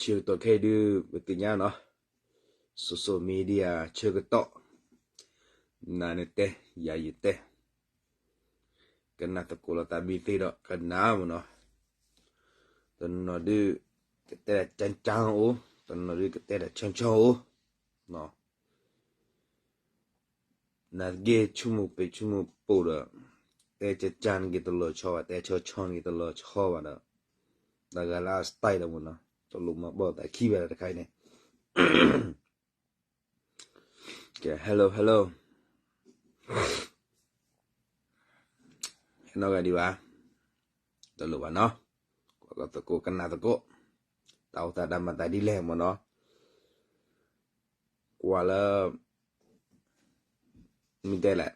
ဆၢကတီၢ်ခဲအံၤဒုး ပသ့ၣ်ညါနီၤ, social media ဆၢကတီၢ်, နၤနတဲ ယၤယတဲ, ကနၣ်သကိးလိာ်သးမ့ၢ်သ့ဒီးကနၣ်မ့ၢ်နီၤ, တနီၤနီၤဒုး ကတဲဒၣ်ကၠၢ်ကၠၢ်အိၣ်, တနီၤနီၤဒုး ကတဲဒၣ်ဆီဆီအိၣ်, နာ်သက့ ဆိကမိၣ်ပ့ၤဆိကမိၣ်ပိာ်ဒီး, တဲကၠၢ်ကၠၢ်န့ၣ်က့ၤတလီၤဆီဘၣ်, တဲဆီဆီန့ၣ်က့ၤတလီၤဆီဘၣ်ဒီး, တဂၤလၢအ style လီၤမ့ၢ်နီၤ, တလိၣ်မၤဘီၣ်သးခံဘၣ်ဒီးတခါအံၤန့ၣ်, ကဲ hello hello, ဟဲနီၢ်ဂၤဒံးဘၣ်, တလိၣ်ဘၣ်နီၤ, ကွၢ်ကီသကိးကနၣ်သကိး, တၢ်အိၣ်သးတၢ်မၤသးဒ်လဲၣ်မ့ၢ်နီၤ, ကွၢ်လၢ မ့ၢ်တဲလဲၣ်,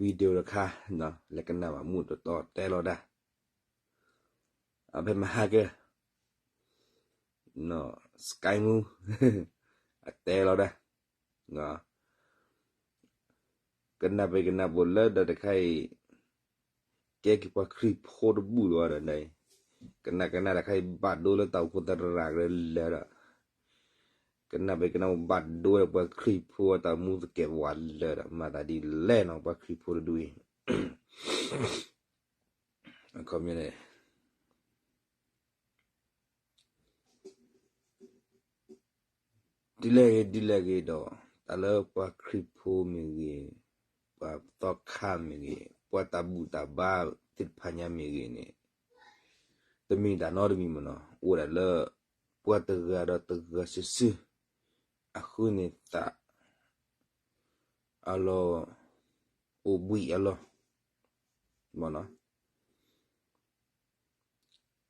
video တခါ, လဲၤကနၣ်ဘၣ်မူးတတီတဲလီၤဒၣ်, အဖဲမဟါကၢ Sky Moo အတဲလီၤဒၣ်, ကနၣ်ပ့ၤကနၣ်ပိာ်လၢဒီးတခါအံၤ, ကဲက့ၤပှၤခရံာ်ဖိတဘူၣ်လီၤဒီး, ကနၣ်ကနၣ်တခါအံၤ ဘၣ်ဒိလၢတၢ်အိၣ်ဖှိၣ်သရၣ်ကရၢလၢာ်ဒီး, ကနၣ်ပ့ၤကနၣ်ပိာ် ဘၣ်ဒိဒီးပှၤခရံာ်ဖိအတၢ်မူသကဲးပဝးလၢာ်ဒီး မၤသးဒ်လဲၣ်နီၤ ပှၤခရံာ်ဖိတဒူအံၤ, အခီပညီန့ၣ် ဒ်လဲၣ်ဂ့ၤဒ်လဲၣ်ဂ့ၤဒီး, တၢ်လၢပှၤခရံာ်ဖိမ့ၢ်ဂ့ၤ, ပှၤသီခါမ့ၢ်ဂ့ၤ, ပှၤတၢ်ဘူၣ်တၢ်ဘါသ့ၣ်တဖၣ်ညါမ့ၢ်ဂ့ၤန့ၣ်, တမ့ၢ်တၢ်နီတမံၤမ့ၢ်နီၤ, အိၣ်ဒၣ်လၢ ပှၤတဂၤဒီးတဂၤစုာ်စုာ်, အဃိန့ၣ်သး အလီၢ် အိၣ်ဘှံးအလီၢ် မ့ၢ်နီၤ,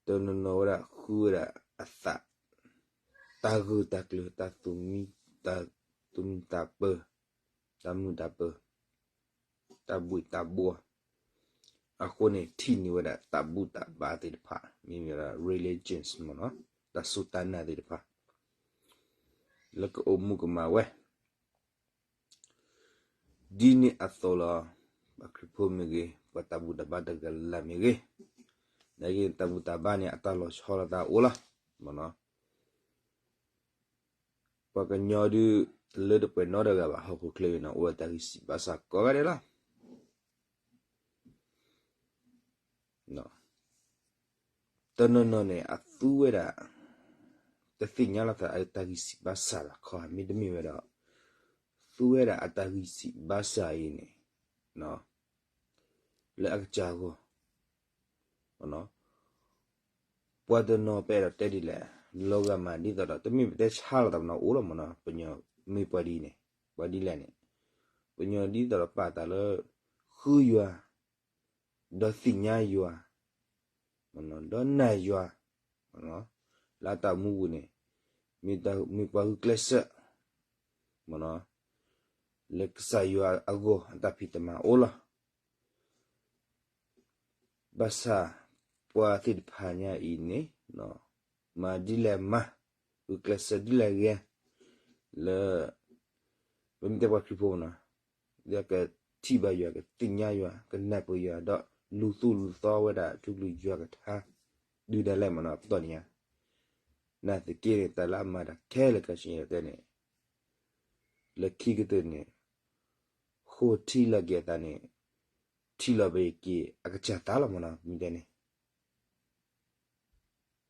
တနီၤနီၤဝဲဒၣ်ဃုဝဲဒၣ်အသး, တၢ်ဂုာ်တၢ်ကျၢၤ, တၢ်သူၣ်မံ, တၢ်သူၣ်မံသးပၢၤ, တၢ်မုာ်တၢ်ပၢၤ, တၢ်ဘှံးတၢ်ဘှီၣ်, အဃိန့ၣ် ထံၣ်န့ၢ်ဝဲဒၣ်တၢ်ဘူၣ်တၢ်ဘါသ့ၣ်တဖၣ်, မ့မ့ၢ်ဝဲဒၣ် religions မ့ၢ်နီၤ, တၢ်စူၢ်တၢ်နာ်သ့ၣ်တဖၣ် လၢကအိၣ်မူကမၤဝဲ ဒ်န့ၣ်အသိးလီၤ. ပှၤခရံာ်ဖိမ့ၢ်ဂ့ၤ, ပှၤတၢ်ဘူၣ်တၢ်ဘါတဂၤလၢ်လၢ်မ့ၢ်ဂ့ၤ, နာ်က့ တၢ်ဘူၣ်တၢ်ဘါန့ၣ် အတၢ်လီၤဆီလိာ်သးအိၣ်လီၤ. ပှၤကညီဒုး တလၢတပှဲၤနီတဂၤဘၣ်, ဟီၣ်ခိၣ်ချၢအံၤန့ၣ် အိၣ်ဒီးတၢ်ဂံၢ်စၢ်ဘါစၢ်ကိးဂၤဒဲးလီၤ. တနီၤနီၤန့ၣ် အသူဝဲဒၣ်, တသ့ၣ်ညါလိာ်သးအတၢ်ဂံၢ်စၢ်ဘါစၢ်ဘၣ်ခီ, မ့တမ့ၢ်ဝဲဒီး သူဝဲဒၣ်အတၢ်ဂံၢ်စၢ်ဘါစၢ်အံၤန့ၣ် လၢအကစၢ်အဂီၢ်, ပှၤတနီၤပအဲၣ်ဒိးတဲဒ်လဲၣ်, လီၤဂာ်မးဒ်သိးဒီး တမ့ၢ်ပတဲဆါလိာ်သးမ့ၢ်နီၤ, အိၣ်လီၤမ့ၢ်နီၤ, ပညီမ့ၢ်ပှၤဒ်န့ၣ်, ပှၤဒ်လဲၣ်န့ၣ်, ပညီဒ်သိးဒီးပာ်သးလၢ ဃုယွၤ, ဒီးသ့ၣ်ညါယွၤ, ဒီးနာ်ယွၤ, လၢတၢ်အိၣ်မူပူၤန့ၣ်, မ့ၢ်ပှၤဂုာ်ကျဲးစၢး, လၢကစၢ်ယွၤအဂီၢ်အတၢ်ဖံးတၢ်မၤအိၣ်လီၤ. ဘၣ်ဆၣ် ပှၤသ့ၣ်တဖၣ်ညါအံၤန့ၣ် မၤဒ်လဲၣ်မၤ, ဂုာ်ကျဲးစၢးဒ်လဲၣ်ဂ့ၤ, လၢ ပမ့ၢ်တဲပှၤခရံာ်ဖိနီၤ, ဒီးကထံၣ်ဘၣ်ယွၤ, ကသ့ၣ်ညါယွၤ, ကနၢ်ပၢၢ်ယွၤ, ဒီးလူၤသူၣ်လူၤသီဝဲဒၣ် ထူကလုၢ်ယွၤကထါ ဒုးဒၣ်လဲာ်မ့ၢ်နီၤ, ပတီၢ်န့ၣ်ညါ, နာ်သက့န့ၣ် တၢ်လၢအမၤတၢ်ခဲလၢာ်ခဲဆ့န့ၣ်တဲန့ၣ် လၢခံကတၢၢ်န့ၣ် ဃိထံလီၤက့ၤအသးန့ၣ် ထံၣ်လီၤဘၣ်က့ၤအကစၢ်သးလီၤမ့ၢ်နီၤ, မ့ၢ်တဲန့ၣ်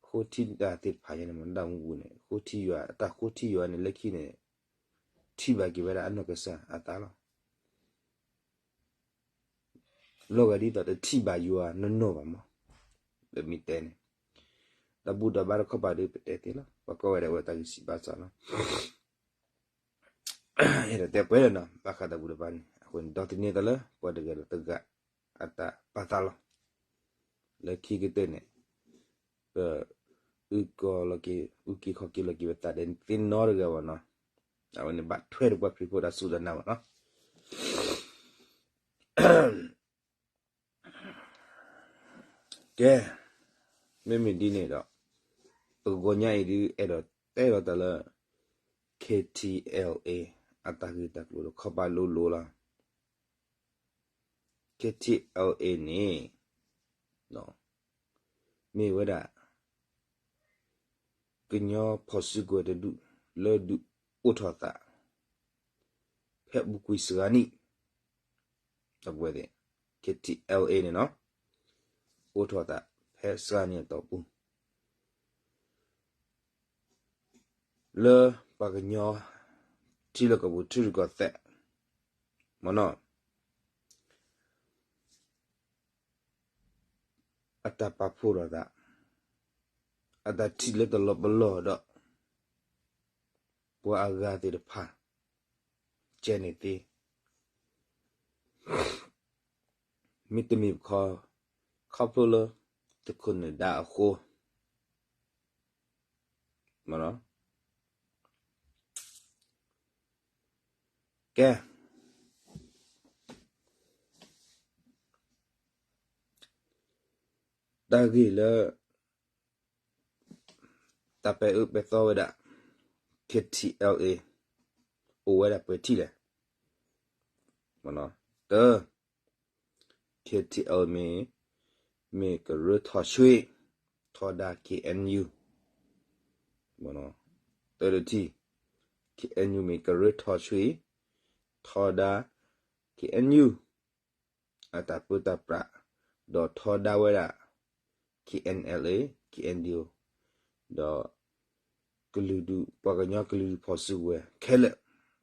ဃိထံတၢ်သ့ၣ်တဖၣ်ညါန့ၣ်မ့ၢ် တၢ်မူပူၤန့ၣ် ဃိထံယွၤ, တၢ်ဃိထံယွၤန့ၣ် လၢခံန့ၣ် ထံၣ်ဘၣ်က့ၤဝဲဒၣ်အနီၢ်ကစၢ်အသးလီၤ. လီၤဂာ်ဒ်သိးတထံၣ်ဘၣ်ယွၤနီၢ်နီၢ်ဘၣ်မး, ပမ့ၢ်တဲန့ၣ် တၢ်ဘူၣ်တၢ်ဘါတခီပၤဒုး ပတဲသ့လီၤ, ပှၤကိးဝဲဒၣ်ဝဲတၢ်ဂံၢ်စၢ်ဘါစၢ်လီၤ. အဲၣ်ဒိးတဲပှဲၤလီၤနီၤ ဘၣ်ဃးတၢ်ဘူၣ်တၢ်ဘါန့ၣ်, အဃိန့ၣ် ဒီးသန့ၤသးလၢ ပှၤတဂၤဒီးတဂၤ အတၢ်ပာ်သးလီၤ. လၢခံကတၢၢ်န့ၣ် ပ အုၣ်ကီၤလီၤက့ၤ အုၣ်က့ၤခီၣ်က့ၤလီၤက့ၤပသးဒီးသ့ၣ်နီတဂၤဘၣ်နီၤ, အဝဲန့ၣ်ဘၣ်ထွဲဒီးပှၤခရံာ်ဖိတၢ်စူၢ်တၢ်နာ်ဘၣ်နီၤ. ကဲ, မ့မ့ၢ်ဒ်န့ၣ်ဒီး ပဂီၤညါအံၤဒုး အဲၣ်ဒိးတဲလီၤတၢ်လၢ KTLA အတၢ်ဂ့ၢ်တၢ်ကျိၤတခီပၤလိၤလိၤလီၤ. KTLA န့ၣ် မ့ၢ်ဝဲဒၣ် ကညီဖီၣ်စုကဝဲၤတဒူၣ်လၢဒုးအိၣ်ထီၣ်သး ဖဲအပူၤကွံာ်စှၤနံၣ်, ဒီးပဝဲသ့ၣ် K T L A န့ၣ်နီၤ, အိၣ်ထီၣ်သးဖဲစှၤနံၣ်အတီၢ်ပူၤ လၢပှၤကညီ ထံလီၢ်ကီၢ်ပူၤထံရူၢ်ကီၢ်သဲး မ့ၢ်နီၤ အတၢ်ပာ်ဖှိၣ်ထီၣ်သး, အတၢ်ထံၣ်လၢတလီၤပလိာ်ဒီး ပှၤအဂၤသ့ၣ်တဖၣ် ကဲန့ၣ်သ့ မ့တမ့ၢ်ခီ, ခီဖျိလၢ သုးခိၣ်နၢၤဒါအဃိ, မ့ၢ်နီၤ ကဲ တၢ်ဂ့ၢ်လၢ တၢ်ပဲာ်အၢပဲာ်သီဝဲဒၣ် K T L A အိၣ်ဝဲဒၣ်ပှဲၤထံၣ်လဲၣ်. တၢ, K T L A မ့ၢ် မ့ၢ်ကရၢထီၣ်ဆွံ ထီဒါ K N U, တၢတထံၣ် K N U မ့ၢ်ကရၢထီၣ်ဆွံ ထီဒါ K N U အတၢ်ပၢတၢ်ပြး ဒီးထီဒါဝဲဒၣ် K N L A, K N D O ဒီး ကလုာ်ဒူၣ် ပှၤကညီကလုာ်ဒူၣ်ဖီၣ်စုကဝဲၤခဲလၢာ်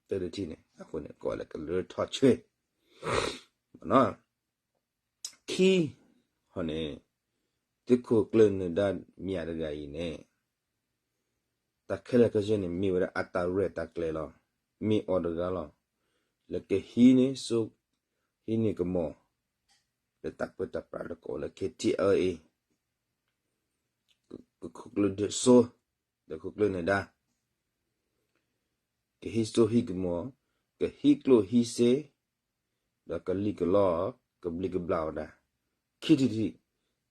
တၢတထံၣ်န့ၣ် အဃိန့ၣ် ကိးလၢကရၢထီၣ်ဆွံ ခံဟီန့ၣ် သုးခိၣ်ကျၢၢ်နၢၤဒါမၠးတဂၤအံၤန့ၣ် တၢ်ခဲလၢာ်ခဲဆ့န့ၣ် မ့ၢ်ဝဲဒၣ်အတၢ်ရဲၣ်တၢ်ကျဲၤလီၤ. မ့ၢ်အီၤတဂၤလီၤ. လၢကဟံးန့ၢ်စိ ဟံးန့ၢ်ကမီၤ လၢတၢ်ပၢတၢ်ပြးလၢကိးလၢ K T L A ကခိၣ်ကျၢၢ်ဒၢးစိ ဒီးခိၣ်ကျၢၢ်နၢၤဒါ ကဟံးစိဟံးကမီၤ, ကဟံးကျိၣ်ဟံးစ့, ဒီးကလံၣ်ကလီ, ကဘျံးကဘျၣ်ဝဲဒၣ်, ခံထံၣ်တထံၣ်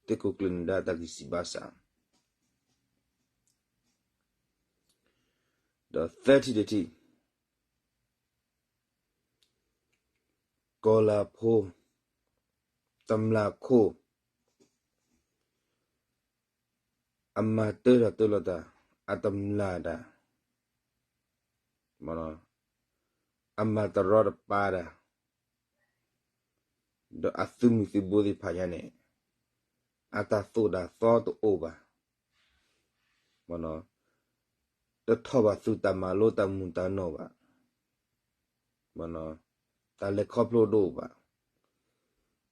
သုးခိၣ်ကျၢၢ်နၢၤဒါတၢ်ဂံၢ်စၢ်ဘါစၢ်, ဒီးသၢထံၣ်တထံၣ် ကီၢ်လၤဖိ တမျၢ်ခိၣ် အမၤတၢထီၣ်တၢလီၤတၢ်, အတမျၢ်တၢ်, အမၤတရီတပါတၢ်, ဒီးအသုးမုၢ်သံၣ်ဘိသ့ၣ်တဖၣ်ညါန့ၣ် အတၢ်သိၣ်တၢ်သီတအိၣ်ဘၣ်, တထီၣ်ဘၣ်သုးတၢ်မၤလိတၢ်မုာ်တၢ်နီၢ်ဘၣ်, တၢ်လဲၤခီဖျိတအိၣ်ဘၣ်,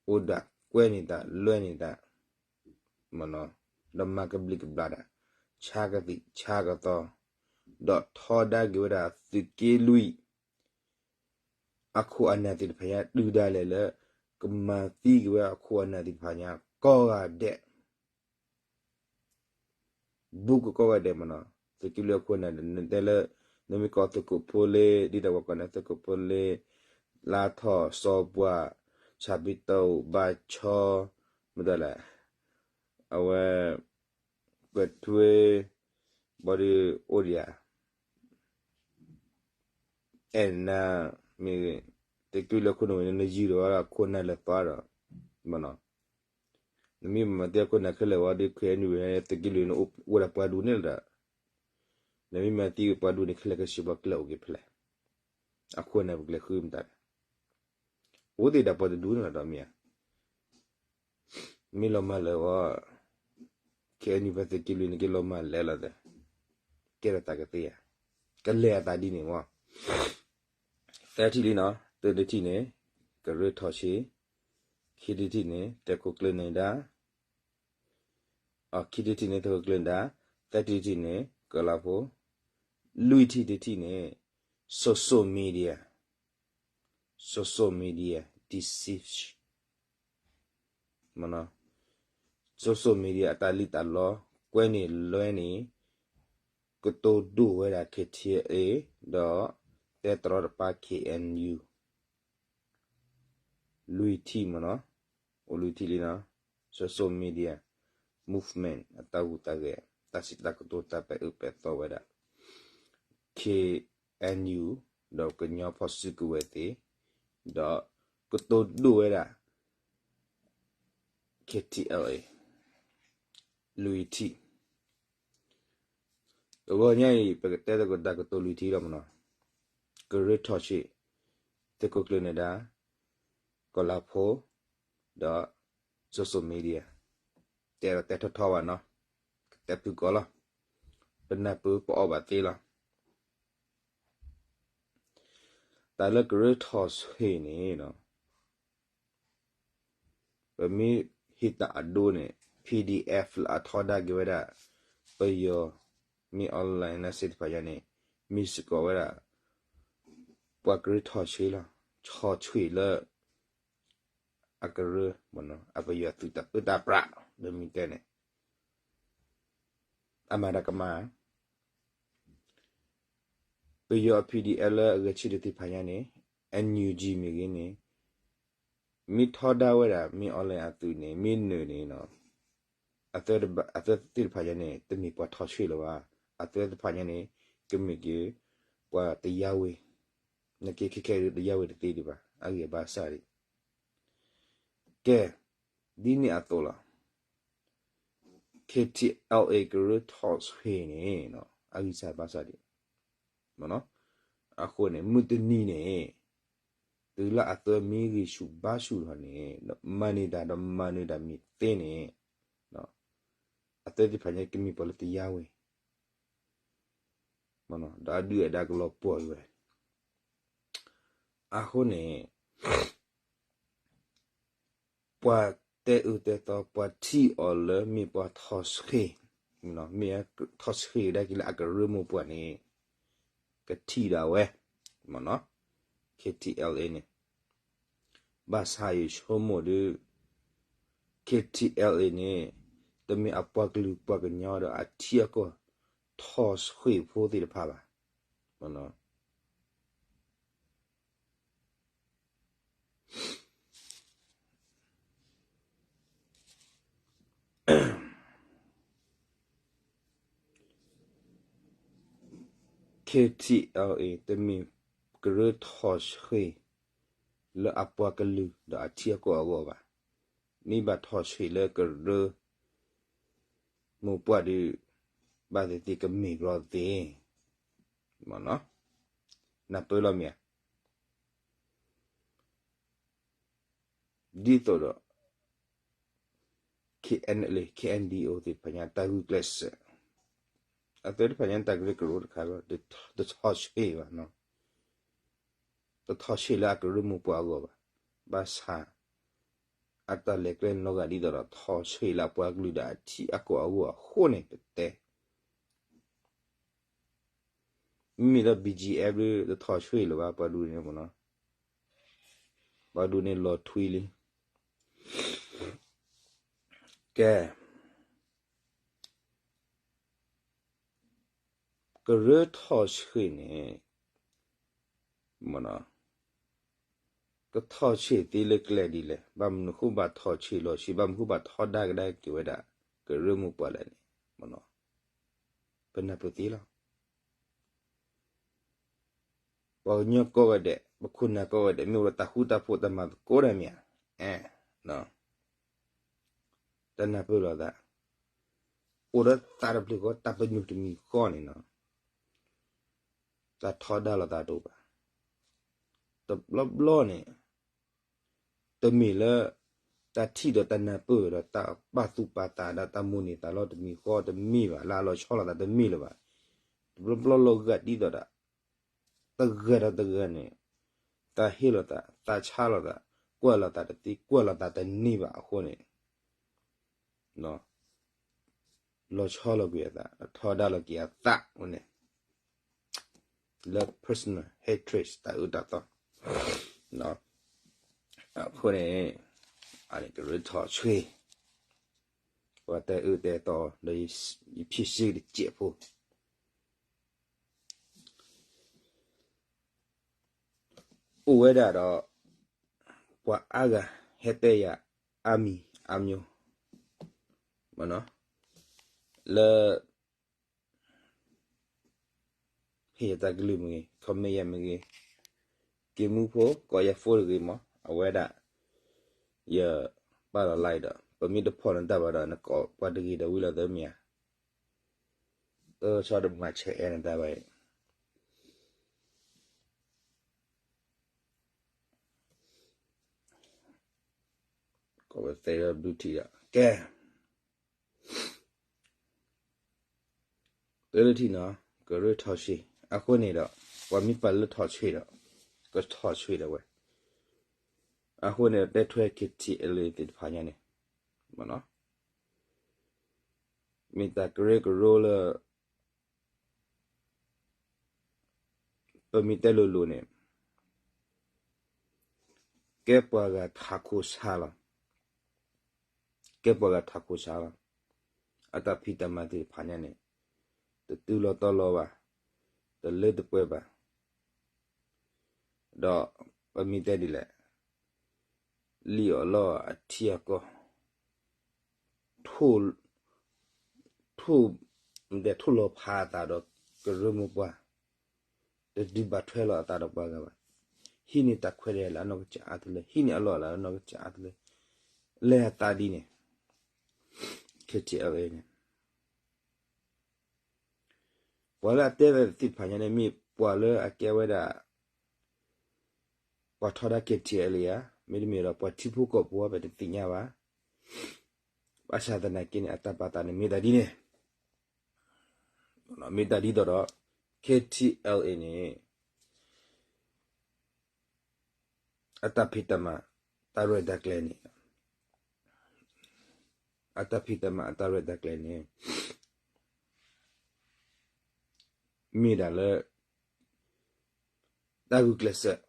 အိၣ်ဒၣ်ကွဲန့ၢ်တၢ်လွဲန့ၢ်တၢ်, ဒီးမၤကဘျံးကဘျၣ်တၢ်, ဆါကသံၣ်ဆါကသီ, ဒီးထီဒါက့ၤဝဲဒၣ်သုးက့လွံၢ် အခိၣ်အနၢ်သ့ၣ်တဖၣ်ညါ တုၤဒၣ်လဲာ်လၢ ကမၤသံက့ၤဝဲအခိၣ်အနၢ်သ့ၣ်တဖၣ်ညါ ကိးဂၤဒဲး ဘူးကကိးဂၤဒဲးမ့ၢ်နီၤ, သုးက့လွံၢ်အခိၣ်အနၢ် နတဲလၢ နမ့ၢ်ကိးသုးခိၣ်ဖိလ့ ဒ်တၢ်ဝဲကိးန့ၣ် သုးခိၣ်ဖိလ့ လါထီၣ် စီၤပှၢ် ဆၣ်ဘံတိၣ် ဘါဆီ မတၤလဲၣ် အဝဲ ကွဲးထွဲ ဘီဒုးအိၣ်ဒံးဧါ အဲၣ်နၤ မ့ၢ် သုးက့လွံၢ်အခိၣ်နၢ်ဝဲ နယုၢ်ဒီးအခိၣ်နၢ်လၢသီဒီး မ့ၢ်နီၤ, နမ့ၢ်မၤသံအခိၣ်နၢ်ခဲလၢာ်ဝဲဒီး ခဲအံၤန့ၣ် သုးက့လွံၢ်န့ၣ် အိၣ်ဝဲဒၣ်ပှၤဒူၣ်န့ၣ်လီၤဒီး နမ့ၢ်မၤသံပှၤဒူၣ်န့ၣ် ခဲလၢာ်ခဲဆ့ ပှၤကျဲအိၣ်က့ၤဖဲလဲၣ်, အခိၣ်နၢ်ပကျဲၤဃုမတၤလဲၣ်, အိၣ်သ့ၣ်ဒၣ်ပှၤတဒူၣ်န့ၣ်လီၤဒီးမ့ၢ်ဧါ မ့ၢ်လီၤမၢ်လၢာ်ဝဲ ခဲအံၤန့ၣ် ပသုးက့လွံၢ်န့ၣ် က့ၤလီၤမၢ်လဲၣ်လီၤသ့, ကဲထီၣ်သးကသ့ဧါ, ကလဲၤအသးဒ်န့ၣ်မ့ၢ် သၢထံၣ်လံနီၤ, တၢတထံၣ်န့ၣ် ကရၢထီၣ်ဆံး, ခံထံၣ်တထံၣ်န့ၣ် သုးခိၣ်ကျၢၢ်နၢၤဒါ, အခံထံၣ်တထံၣ်န့ၣ် သုးခိၣ်ကျၢၢ်နၢၤဒါ, သၢထံၣ်တထံၣ်န့ၣ် ကီၤလၤဖိ, လွံၢ်ထံၣ်တထံၣ်န့ၣ် social media, social media deceive မ့ၢ်နီၤ, social media အတၢ်လံၣ်တၢ်လီ ကွဲန့ၢ်လွဲန့ၢ် ကတိၤဒိၣ်ဝဲဒၣ် K T L A ဒီး တဲတရီတပါ K N U လွံၢ်ထံၣ်မ့ၢ်နီၤ, အိၣ်လွံၢ်ထံၣ်လံနီၤ, social media movement အတၢ်ဟူးတၢ်ဂဲၤ တၢ်စံးတၢ်ကတိၤ တၢ်ပဲာ်အၢပဲာ်သီဝဲဒၣ် K N U ဒီးကညီဖီၣ်စုကဝဲၤသ့ၣ်, ဒီးကတိၤဒိၣ်ဝဲဒၣ် K T L A လွံၢ်ထံၣ်, အဂီၢ်ညါအံၤ ပကတဲသကိးတၢ်ကတိၤလွံၢ်ထံလီၤမ့ၢ်နီၤ, ကရၢထီၣ်ဆှံ, သုးခိၣ်ကျၢၢ်နၢၤဒါ, ကီၢ်လၤဖိ, ဒီး social media, တဲဒီးတဲထီထီဘၣ်နီၤ, ကတဲဖုၣ်ကိာ်လီၤ, ပနၢ်ပၢၢ်ပအီၣ်ဘၣ်သ့လီၤ. တၢ်လၢကရၢထီၣ်ဆှံန့ၣ်နီၤ ပမ့ၢ်ဟ့ၣ်တၢ်အဒိန့ၣ် PDF လၢအထီဒါက့ၤဝဲဒၣ် ပယီၤ မ့ၢ် online နၢ်စ့ၣ်တဖၣ်ညါန့ၣ် မ့ၢ်စ့ၢ်ကီးဝဲဒၣ် ပှၤကရၢထီၣ်ဆှံလီၤ. ထီၣ်ဆှံလၢ အကရၢ အပယီၤသုးတၢ်ပၢတၢ်ပြး ပမ့ၢ်တဲန့ၣ် အမၤတၢ်ကမၣ် ပယီၤအ PDF လၢအဂဲၤဆၢထၢၣ်သ့ၣ်တဖၣ်ညါန့ၣ် NUG မ့ၢ်ဂ့ၤန့ၣ် မ့ၢ်ထီဒါဝဲဒၣ် မ့ၢ် online အသုးန့ၣ် မ့ၢ်နုာ်န့ၣ် အသုးသ့ၣ်တဖၣ်ညါန့ၣ် တမ့ၢ်ပှၤထီၣ်ဆှံလၢၤဘၣ်. အသုးသ့ၣ်တဖၣ်ညါန့ၣ် ကမ့ၢ်က့ၤ ပှၤတယါဝ့ၤ, နက့ခဲခဲဒုးတယါဝ့ၤတသ့ဒံးဘၣ်. အဂ့ၢ်ဘၣ်ဆၣ်ဒံး ကဲ ဒ်န့ၣ်အသိးလီၤ. KTLA ကရၢထီၣ်ဆှံန့ၣ် အဂံၢ်စၢ်ဘါစၢ်ဒံး အဃိန့ၣ် မုၢ်တနံၤန့ၣ် တုၤလၢအသုးမ့ၢ်ဂံၢ်ဆူၣ်ဘါဆူၣ်လီၤန့ၣ် မၤန့ၢ်တၢ်ဒီးမၤနၢၤတၢ်မ့ၢ်သ့န့ၣ် အသုးသ့ၣ်တဖၣ်ညါကမ့ၢ်ပှၤလၢတယါဝ့ၤ ဒီးအဒုၣ်အဒါကလီၤပှီၢ်ဝဲ အဃိန့ၣ် ပှၤတဲအုးတဲသီ ပှၤထံၣ်အီၤလၢမ့ၢ်ပှၤထီၣ်ဆှံ, မ့ၢ်ထီၣ်ဆှံကဒါက့ၤလၢအကရၢမိၢ်ပှၢ်န့ၣ် ကထံၣ်ဒၣ်ဝဲ မ့ၢ်နီၤ KTLA န့ၣ် ဘၣ်ဆၣ်ယဆိကမိၣ်ဒီး KTLA န့ၣ် တမ့ၢ်အပှၤကလုာ်ပှၤကညီဒီးအထံအကီၢ် ထီၣ်ဆှံဖိသ့ၣ်တဖၣ်ဘၣ်. KTLA တမ့ၢ်ကရၢထီၣ်ဆှံ လၢအပှၤကလုာ်ဒီးအထံအကီၢ်အဂီၢ်ဘၣ်. မ့ၢ်ဘၣ်ထီၣ်ဆှံလၢကရၢ မိၢ်ပှၢ်ဒီး ဘၣ်သ့ၣ်သ့ၣ်ကမ့ၢ်ကြီသ့ နၢ်ပၢၢ်လီၤမ့ၢ်ဧါ. ဒ်သိးဒီး KNLA KNDO သ့ၣ်တဖၣ်ညါ တၢ်ဂုာ်ကျဲးစၢး အသုးတဖၣ်ညါ တၢ်ကရၢကရိတခါလီၤ တထီၣ်ဆှံဘၣ်နီၤ တထီၣ်ဆှံလၢအကရၢမိၢ်ပှၢ်အဂီၢ်ဘၣ်. ဘၣ်ဆၣ် အတၢ်လဲၤကျဲလီၤဂာ်ဒ်သိးဒီး ထီၣ်ဆှံလၢအပှၤကလုာ်ဒီးအထံအကီၢ်အဂီၢ်အဃိန့ၣ် ပတဲ မ့မ့ၢ်လၢ BGF ဒုး တထီၣ်ဆှံလၢၤဘၣ် ပှၤဒူၣ်န့ၣ်မ့ၢ်နီၤ ပှၤဒူၣ်န့ၣ်လီၤထွံလံ. ကဲ ကရၢထီၣ်ဆှံန့ၣ် ကထီၣ်ဆှံသ့လၢကျဲဒ်လဲၣ်, ဘၣ်မနုၤဃိဘၣ်ထီၣ်ဆှံလီၤဆှံ, ဘၣ်မနုၤဃိဘၣ်ထီဒါကဒါက့ၤဝဲဒၣ် ကရၢမိၢ်ပှၢ်လဲၣ်န့ၣ် ပနၢ်ပၢၢ်သ့လီၤ. ပှၤကညီကိးဂၤဒဲး, ပခိၣ်နၢ်ကိးဂၤဒဲး မ့ၢ်အိၣ်ဒီးတၢ်ဃူတၢ်ဖိးတၢ်မၤသကိးတၢ်မ့ၢ်ဧါ, အဲ တၢ်နၢ်ပၢၢ်လိာ်သး, အိၣ်ဒီးသးတဖျၢၣ်ဃီ တၢ်ပညိၣ်တမံၤဃီန့ၣ်နီၤ, တၢ်ထီဒါလိာ်သးတအိၣ်ဘၣ်. တဘျီဘျီန့ၣ် တမ့ၢ်လၢ တၢ်ထံၣ်ဒီးတၢ်နၢ်ပၢၢ်ဒီးတၢ်ပာ်သူၣ်ပာ်သးဒီးတၢ်မိၣ်န့ၢ်သးလီၤတမံၤဃီတမ့ၢ်ဘၣ်, လၢအလီၤဆီလိာ်သးတမ့ၢ်လၢၤဘၣ်. တဘျီဘျီလီၤဂာ်ဒ်သိးဒီး တဂၤဒီးတဂၤန့ၣ် သးဟ့လိာ်သး, သးဆါလိာ်သး, ကွၢ်လိာ်သးတသ့, ကွၢ်လိာ်သးတန့ၢ်ဘၣ်အဃိန့ၣ် လီၤဆီလိာ်ကွံာ်အသး, ထီဒါလိာ်က့ၤအသးဝဲန့ၣ် လၢ personal hatred တၢ်အၢတၢ်သီ အဃိန့ၣ် အန့ၣ်ကရၢထီၣ်ဆှံ, ပှၤတဲအၢတဲသီဒီး ယဖံးစ့တစဲးဖိ အိၣ်ဝဲဒၣ်ဒီး ပှၤအါဂၤဟဲတဲယၤ အါမံၤအါမျိၤ လၢ ဟ့ၣ်ယတၢ်ကလုၢ်မ့ၢ်ဂ့ၤ, comment ယၤမ့ၢ်ဂ့ၤ, က့ၤမူဖိ ကိးယၤ phone တဂ့ၤမး, အဝဲဒၣ် ယပာ်လီၤ live ဒီး ပမ့ၢ်တဖီၣ်နတၢ်ဘၣ်ဒီး နကိးပှၤတဂ့ၤဒီးဝံၤလီၤသၢမ့ၢ်ဧါ. အၢ ဆီတမၤဆဲးအဲၣ်နတၢ်ဘၣ်အံၤ, ကီၢ်ဝဲသဲလၢဘျုးထံၣ်ဒီး ကဲ တလၢထံၣ်နီၤ ကရၢထီၣ်ဆှံ, အဃိန့ၣ်ဒီး ပှၤမ့ၢ်ပာ်လၢထီၣ်ဆှံဒီး ကထီၣ်ဆှံဒီးဝဲ, အဃိန့ၣ်ဒီး တဲထွဲ KTLA သ့ၣ်တဖၣ်ညါန့ၣ် မ့ၢ်တၢ်ကရၢကရိလၢ ပမ့ၢ်တဲလိၤလိၤန့ၣ် ကဲပှၤဂၤထးခိၣ်ဆါလီၤ. ကဲပှၤဂၤထးခိၣ်ဆါလီၤ. အတၢ်ဖံးတၢ်မၤသ့ၣ်တဖၣ်ညါန့ၣ် တတုၤလီၤတီၤလီၤဘၣ်, တလၢတပှဲၤဘၣ်, ဒီးပမ့ၢ်တဲဒ်လဲၣ် လံၣ်အီၣ်လီအီၣ်အထံအကီၢ် ထိၣ်, ထိၣ်, ဒဲးထိၣ်လီၤဖးအသးဒီးကရၢမိၢ်ပှၢ်, တဒုးဘၣ်ထွဲလီၤအသးဒီးပှၤဂၤဘၣ်. ဟံးန့ၢ်တၢ်ခွဲးတၢ်ယာ်လၢအနီၢ်ကစၢ်အါတလၢ, ဟံးန့ၢ်အလီၢ်လၢအနီၢ်ကစၢ်အါတလၢ, လဲၤအသးဒ်န့ၣ်, KTLA န့ၣ် ပှၤလၢအတဲဝဲသ့ၣ်တဖၣ်ညါန့ၣ် မ့ၢ်ပှၤလၢအကဲဝဲဒၣ် ပှၤထီဒါ KTLA ဧါ, မ့တမ့ၢ်ဒီးပှၤထံဖိကီၢ်ဖိဧါ ပတသ့ၣ်ညါဘၣ်. ဘၣ်ဆၣ်သနာ်က့န့ၣ် အတၢ်ပာ်သးန့ၣ်မ့ၢ်တၢ်ဒ်န့ၣ်, မ့ၢ်တၢ်ဒ်သိးဒီး KTLA န့ၣ် အတၢ်ဖံးတၢ်မၤ တၢ်ရဲၣ်တၢ်ကျဲၤန့ၣ်, အတၢ်ဖံးတၢ်မၤအတၢ်ရဲၣ်တၢ်ကျဲၤန့ၣ် မ့ၢ်ဒၣ်လၢ တၢ်ဂုာ်ကျဲးစၢး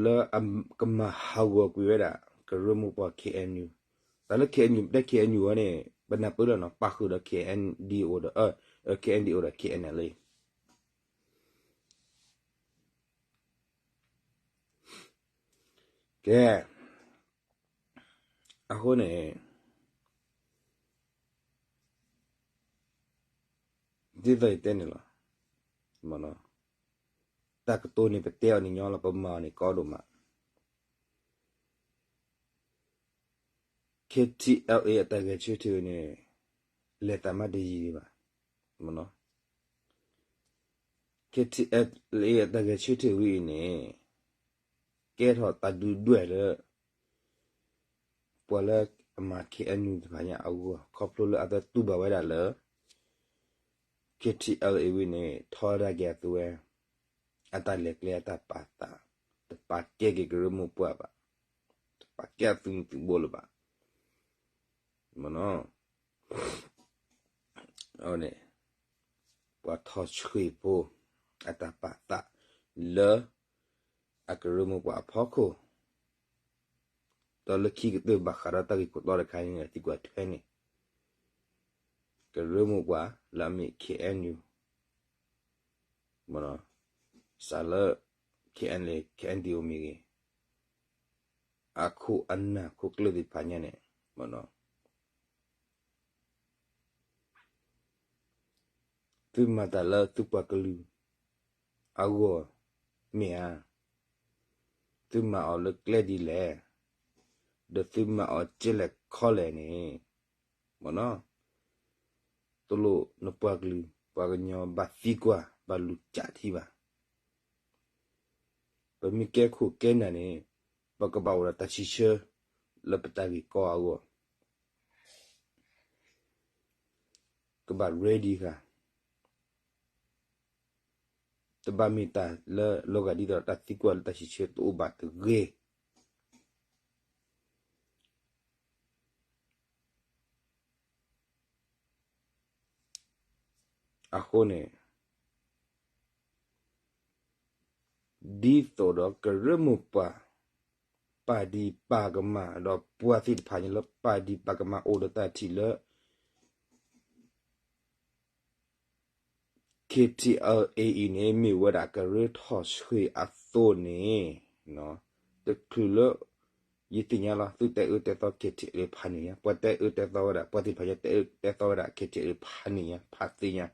လၢအကမၤဟးဂီၤကွံာ်ဝဲဒၣ် ကရၢမိၢ်ပှၢ် KNU, တၢ်လၢ KNU ပတဲ KNU ဝဲန့ၣ် ပနၢ်ပၢၢ်လီၤနီၤ ပာ်ဃုာ်ဒီး KNDO ဒီး KNDO ဒီး KNLA ကဲ, အဃိန့ၣ် ဒ်သိးယတဲန့ၣ်လီၤ, တၢ်ကတိၤန့ၣ် ပတဲအီၤန့ၣ်ညီလီၤ ပမၤအီၤန့ၣ်ကီဒိၣ်မး. KTLA အတၢ်ဂဲၤဆၢထၢၣ်န့ၣ် လဲၤသးမးတယံာ်ဒံးဘၣ်. KTLA အတၢ်ဂဲၤဆၢထၢၣ်ဝံၤအံၤန့ၣ် ကဲထီၣ်တၢ်ဒုၣ်ဒွဲၣ်လၢ ပှၤလၢအမၤ KNU တဖၣ်ညါအဂီၢ် ခီဖျိလၢအသးတူၢ်ဘၣ်ဝဲဒၣ်လၢ KTLA ဝံၤန့ၣ် ထီဒါက့ၤအသုဝဲ အတၢ်လဲၤကျဲအတၢ်ပာ်သး, တပာ်ကဲက့ၤကရၢမိၢ်ပှၢ်ဘၣ်, တပာ်ကဲအသုးမုၢ်သုးဘိလၢၤဘၣ်. မ့ၢ်နီၤ န့ၣ် ပှၤထီၣ်ဆှံဖိ အတၢ်ပာ်သး လၢ အကရၢမိၢ်ပှၢ်အဖီခိၣ်, ဒီးလၢခံကတၢၢ်ဘၣ်ဃးဒီးတၢ်ဂ့ၢ်ခိၣ်တီတခါန့ၣ် သံကွၢ်ထွဲန့ၣ် ကရၢမိၢ်ပှၢ်လၢအမ့ၢ် KNU, မ့ၢ်နီၤ စးလၢ KNLA KNDO မ့ၢ်ဂ့ၤ, အခိၣ်အနၢ်ခိၣ်ကျၢၢ်သ့ၣ်တဖၣ်ညါန့ၣ် မ့ၢ်နီၤ သုမၤတၢ်လၢသုပှၤကလုာ်အဂီၢ်မ့ၢ်ဧါ, သုမၤအီၤလၢကျဲဒ်လဲၣ်, ဒီးသုမၤအီၤကဲလဲၣ်ခီလဲၣ်န့ၣ်, မ့ၢ်နီၤ တလိၣ်နပှၤကလုာ် ပှၤကညီဘၣ်သံကွၢ် ဘၣ်လူၤကးထံဘၣ်. ပမ့ၢ်ကဲခိၣ်ကဲနၢ်န့ၣ် ပကဘၣ်အိၣ်ဒီးတၢ်စံးဆၢ လၢပတၢ်ဂ့ၢ်ကီအဂီၢ်, ကဘၣ် ready ဃာ်, တဘၣ်မ့ၢ်တၢ်လၢလီၤဂာ်ဒ်သိးတၢ်သံကွၢ်လၢတၢ်စံးဆၢတအိၣ်ဘၣ်တဂ့ၤ. အဃိန့ၣ် ဒ်သိးဒီးကရၢမိၢ်ပှၢ် ပာ်ဒံးပာ်ကမၣ် ဒီးပှၤသ့ၣ်တဖၣ်န့ၣ်လၢပာ်ဒံးပာ်ကမၣ်အိၣ်ဒီးတၢ်ထံၣ်လၢ KTLA အံၤန့ၣ် မ့ၢ်ဝဲဒၣ်ကရၢထီၣ်ဆှံအသိးန့ၣ်, တချုးလၢ ယသ့ၣ်ညါလီၤ သုတဲအၢတဲသီ KTLA ဖးန့ၣ်ညါ, ပှၤတဲအၢတဲသီဝဲဒၣ် ပှၤသ့ၣ်တဖၣ်ညါတဲအၢတဲသီဝဲဒၣ် KTLA ဖးန့ၣ်ညါ ဖးသ့ၣ်ညါ, ဒ်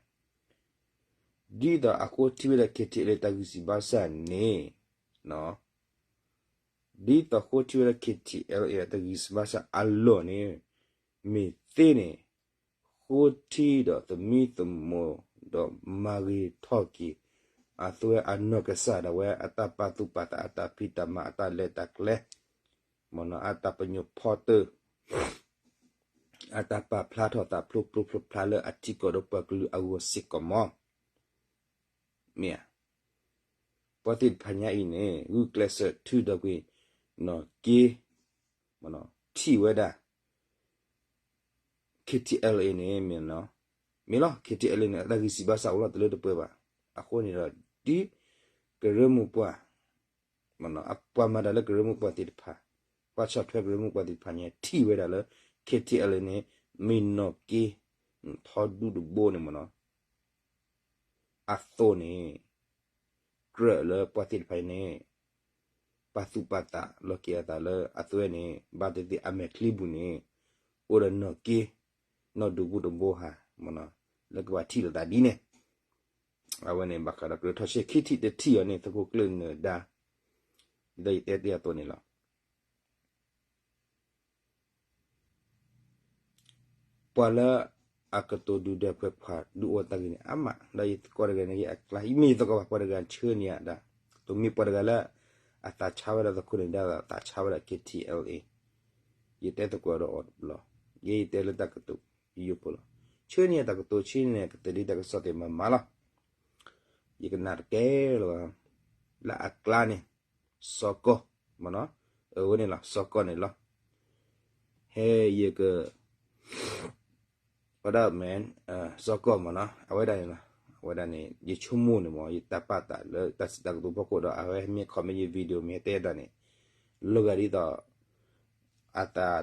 သိးအဃိထံၣ်ဝဲဒၣ် KTLA တၢ်ဂံၢ်စၢ်ဘါစၢ်န့ၣ်, ဒ်သိးအဃိထံၣ်ဝဲဒၣ် KTLA တၢ်ဂံၢ်စၢ်ဘါစၢ်အလီၢ်န့ၣ်, မ့ၢ်သ့န့ၣ် ဃိထံဒီးသမံသမိးဒီးမၤဂ့ၤထီၣ်က့ၤ အသွဲအနီၢ်ကစၢ်ဒၣ်ဝဲ အတၢ်ပာ်သူၣ်ပာ်သးအတၢ်ဖံးတၢ်မၤအတၢ်လဲၤတၢ်ကျဲ မ့ၢ်နီၤ အတၢ်ပညိၣ်ဖီတၢၢ် အတၢ်ပာ်ဖျါထီၣ်သးဖျိဖျိဖျါဖျါလၢအထံကီၢ်ဒီးပှၤကလုာ်အဂီၢ်စ့ၢ်ကီးမး မ့ၢ်ဧါ ပှၤသ့ၣ်တဖၣ်ညါအံၤန့ၣ် ဂုာ်ကျဲးစၢးထုးထီၣ်ကွံာ် နီၢ်က့ ထံၣ်ဝဲဒၣ် KTLA န့ၣ် မ့ၢ်နီၤ မ့ၢ်လီၤ KTLA န့ၣ် အတၢ်ဂံၢ်စၢ်ဘါစၢ်အိၣ်လီၤတလၢတပှဲၤဘၣ်. အဃိန့ၣ်ဒီး ဒ်ကရၢမိၢ်ပှၢ် မ့ၢ်နီၤ အပှၤမၤတၢ်လၢကရၢမိၢ်ပှၢ်သ့ၣ်တဖၣ် ပှၤဆီၣ်ထွဲကရၢမိၢ်ပှၢ်သ့ၣ်တဖၣ်န့ၣ် ထံၣ်ဝဲဒၣ်လၢ KTLA န့ၣ် မ့ၢ်နီၢ်က့ ထီဒူတဘိန့ၣ်မ့ၢ်နီၤ အသိးန့ၣ် ကြၢးလၢပှၤသ့ၣ်တဖၣ်အံၤန့ၣ် ပာ်သူၣ်ပာ်သးလီၤက့ၤအသးလၢအသွဲန့ၣ် ဘၣ်သ့ၣ်သ့ၣ်အမဲာ်ချံပူၤန့ၣ် အိၣ်ဒီးနီၢ်က့ နီၢ်ဒူပူၤတဘိဧါ မ့ၢ်နီၤ လၢကဘၣ်ထံၣ်လိာ်သးဒ်န့ၣ် အဝဲန့ၣ် ဘၣ်ဃးဒီးကရၢထီၣ်ဆ့ခံထံၣ်တထံၣ်အီၤန့ၣ် သုးခိၣ်ကျၢၢ်နၢၤဒါ ဒီးယတဲတ့ၢ်အသိးန့ၣ်လီၤ. ပှၤလၢအကတိၤဒုၣ်ဒါပှဲၤပှဲၤဒုးအိၣ်တၢ်ဂ့ၢ်န့ၣ် အါမး ဒီးယသကိးတဂၤန့ၣ် ယအကျါ ယမ့ၢ်ယသကိးဘၣ် ပှၤတဂၤဆှၢန့ၢ်ယၤဒၣ် တမ့ၢ်ပှၤတဂၤလၢ အသးဆါဝဲဒၣ်သုးခိၣ်နၢၤဒါ သးဆါဝဲဒၣ် KTLA ယတဲသကိးဒီးအီၤတဘျီ ယဲယတဲလၢတၢ်ကတိၤ ယိယိဖိလီၤ ဆှၢန့ၢ်ယၤတၢ်ကတိၤ ဆှၢန့ၢ်ယၤကသ့ၣ်ဒ်တၢ်ကစီၣ်သ့ၣ်မၤမၤလီၤ ယကနၣ်တကဲလၢၤဘၣ် လၢအကျါန့ၣ် စီၤကီၢ် မ့ၢ်နီၤ အဝဲန့ၣ်လီၤ စီၤကီၢ်န့ၣ်လီၤ ဟဲယက what up man စီၤကီၢ်မ့ၢ်နီၤ အဝဲဒၣ်န့ၣ်လီၤ အဝဲဒၣ်န့ၣ် ယဆိကမိၣ်န့ၣ်မ့ၢ် ယတၢ်ပာ်သးလၢတၢ်စံးတၢ်ကတိၤဖီခိၣ်ဒီး အဝဲမ့ၢ် comment ယ video မ့ၢ်ဟဲတဲတၢ်န့ၣ် လီၤဂာ်ဒ်သိး အသး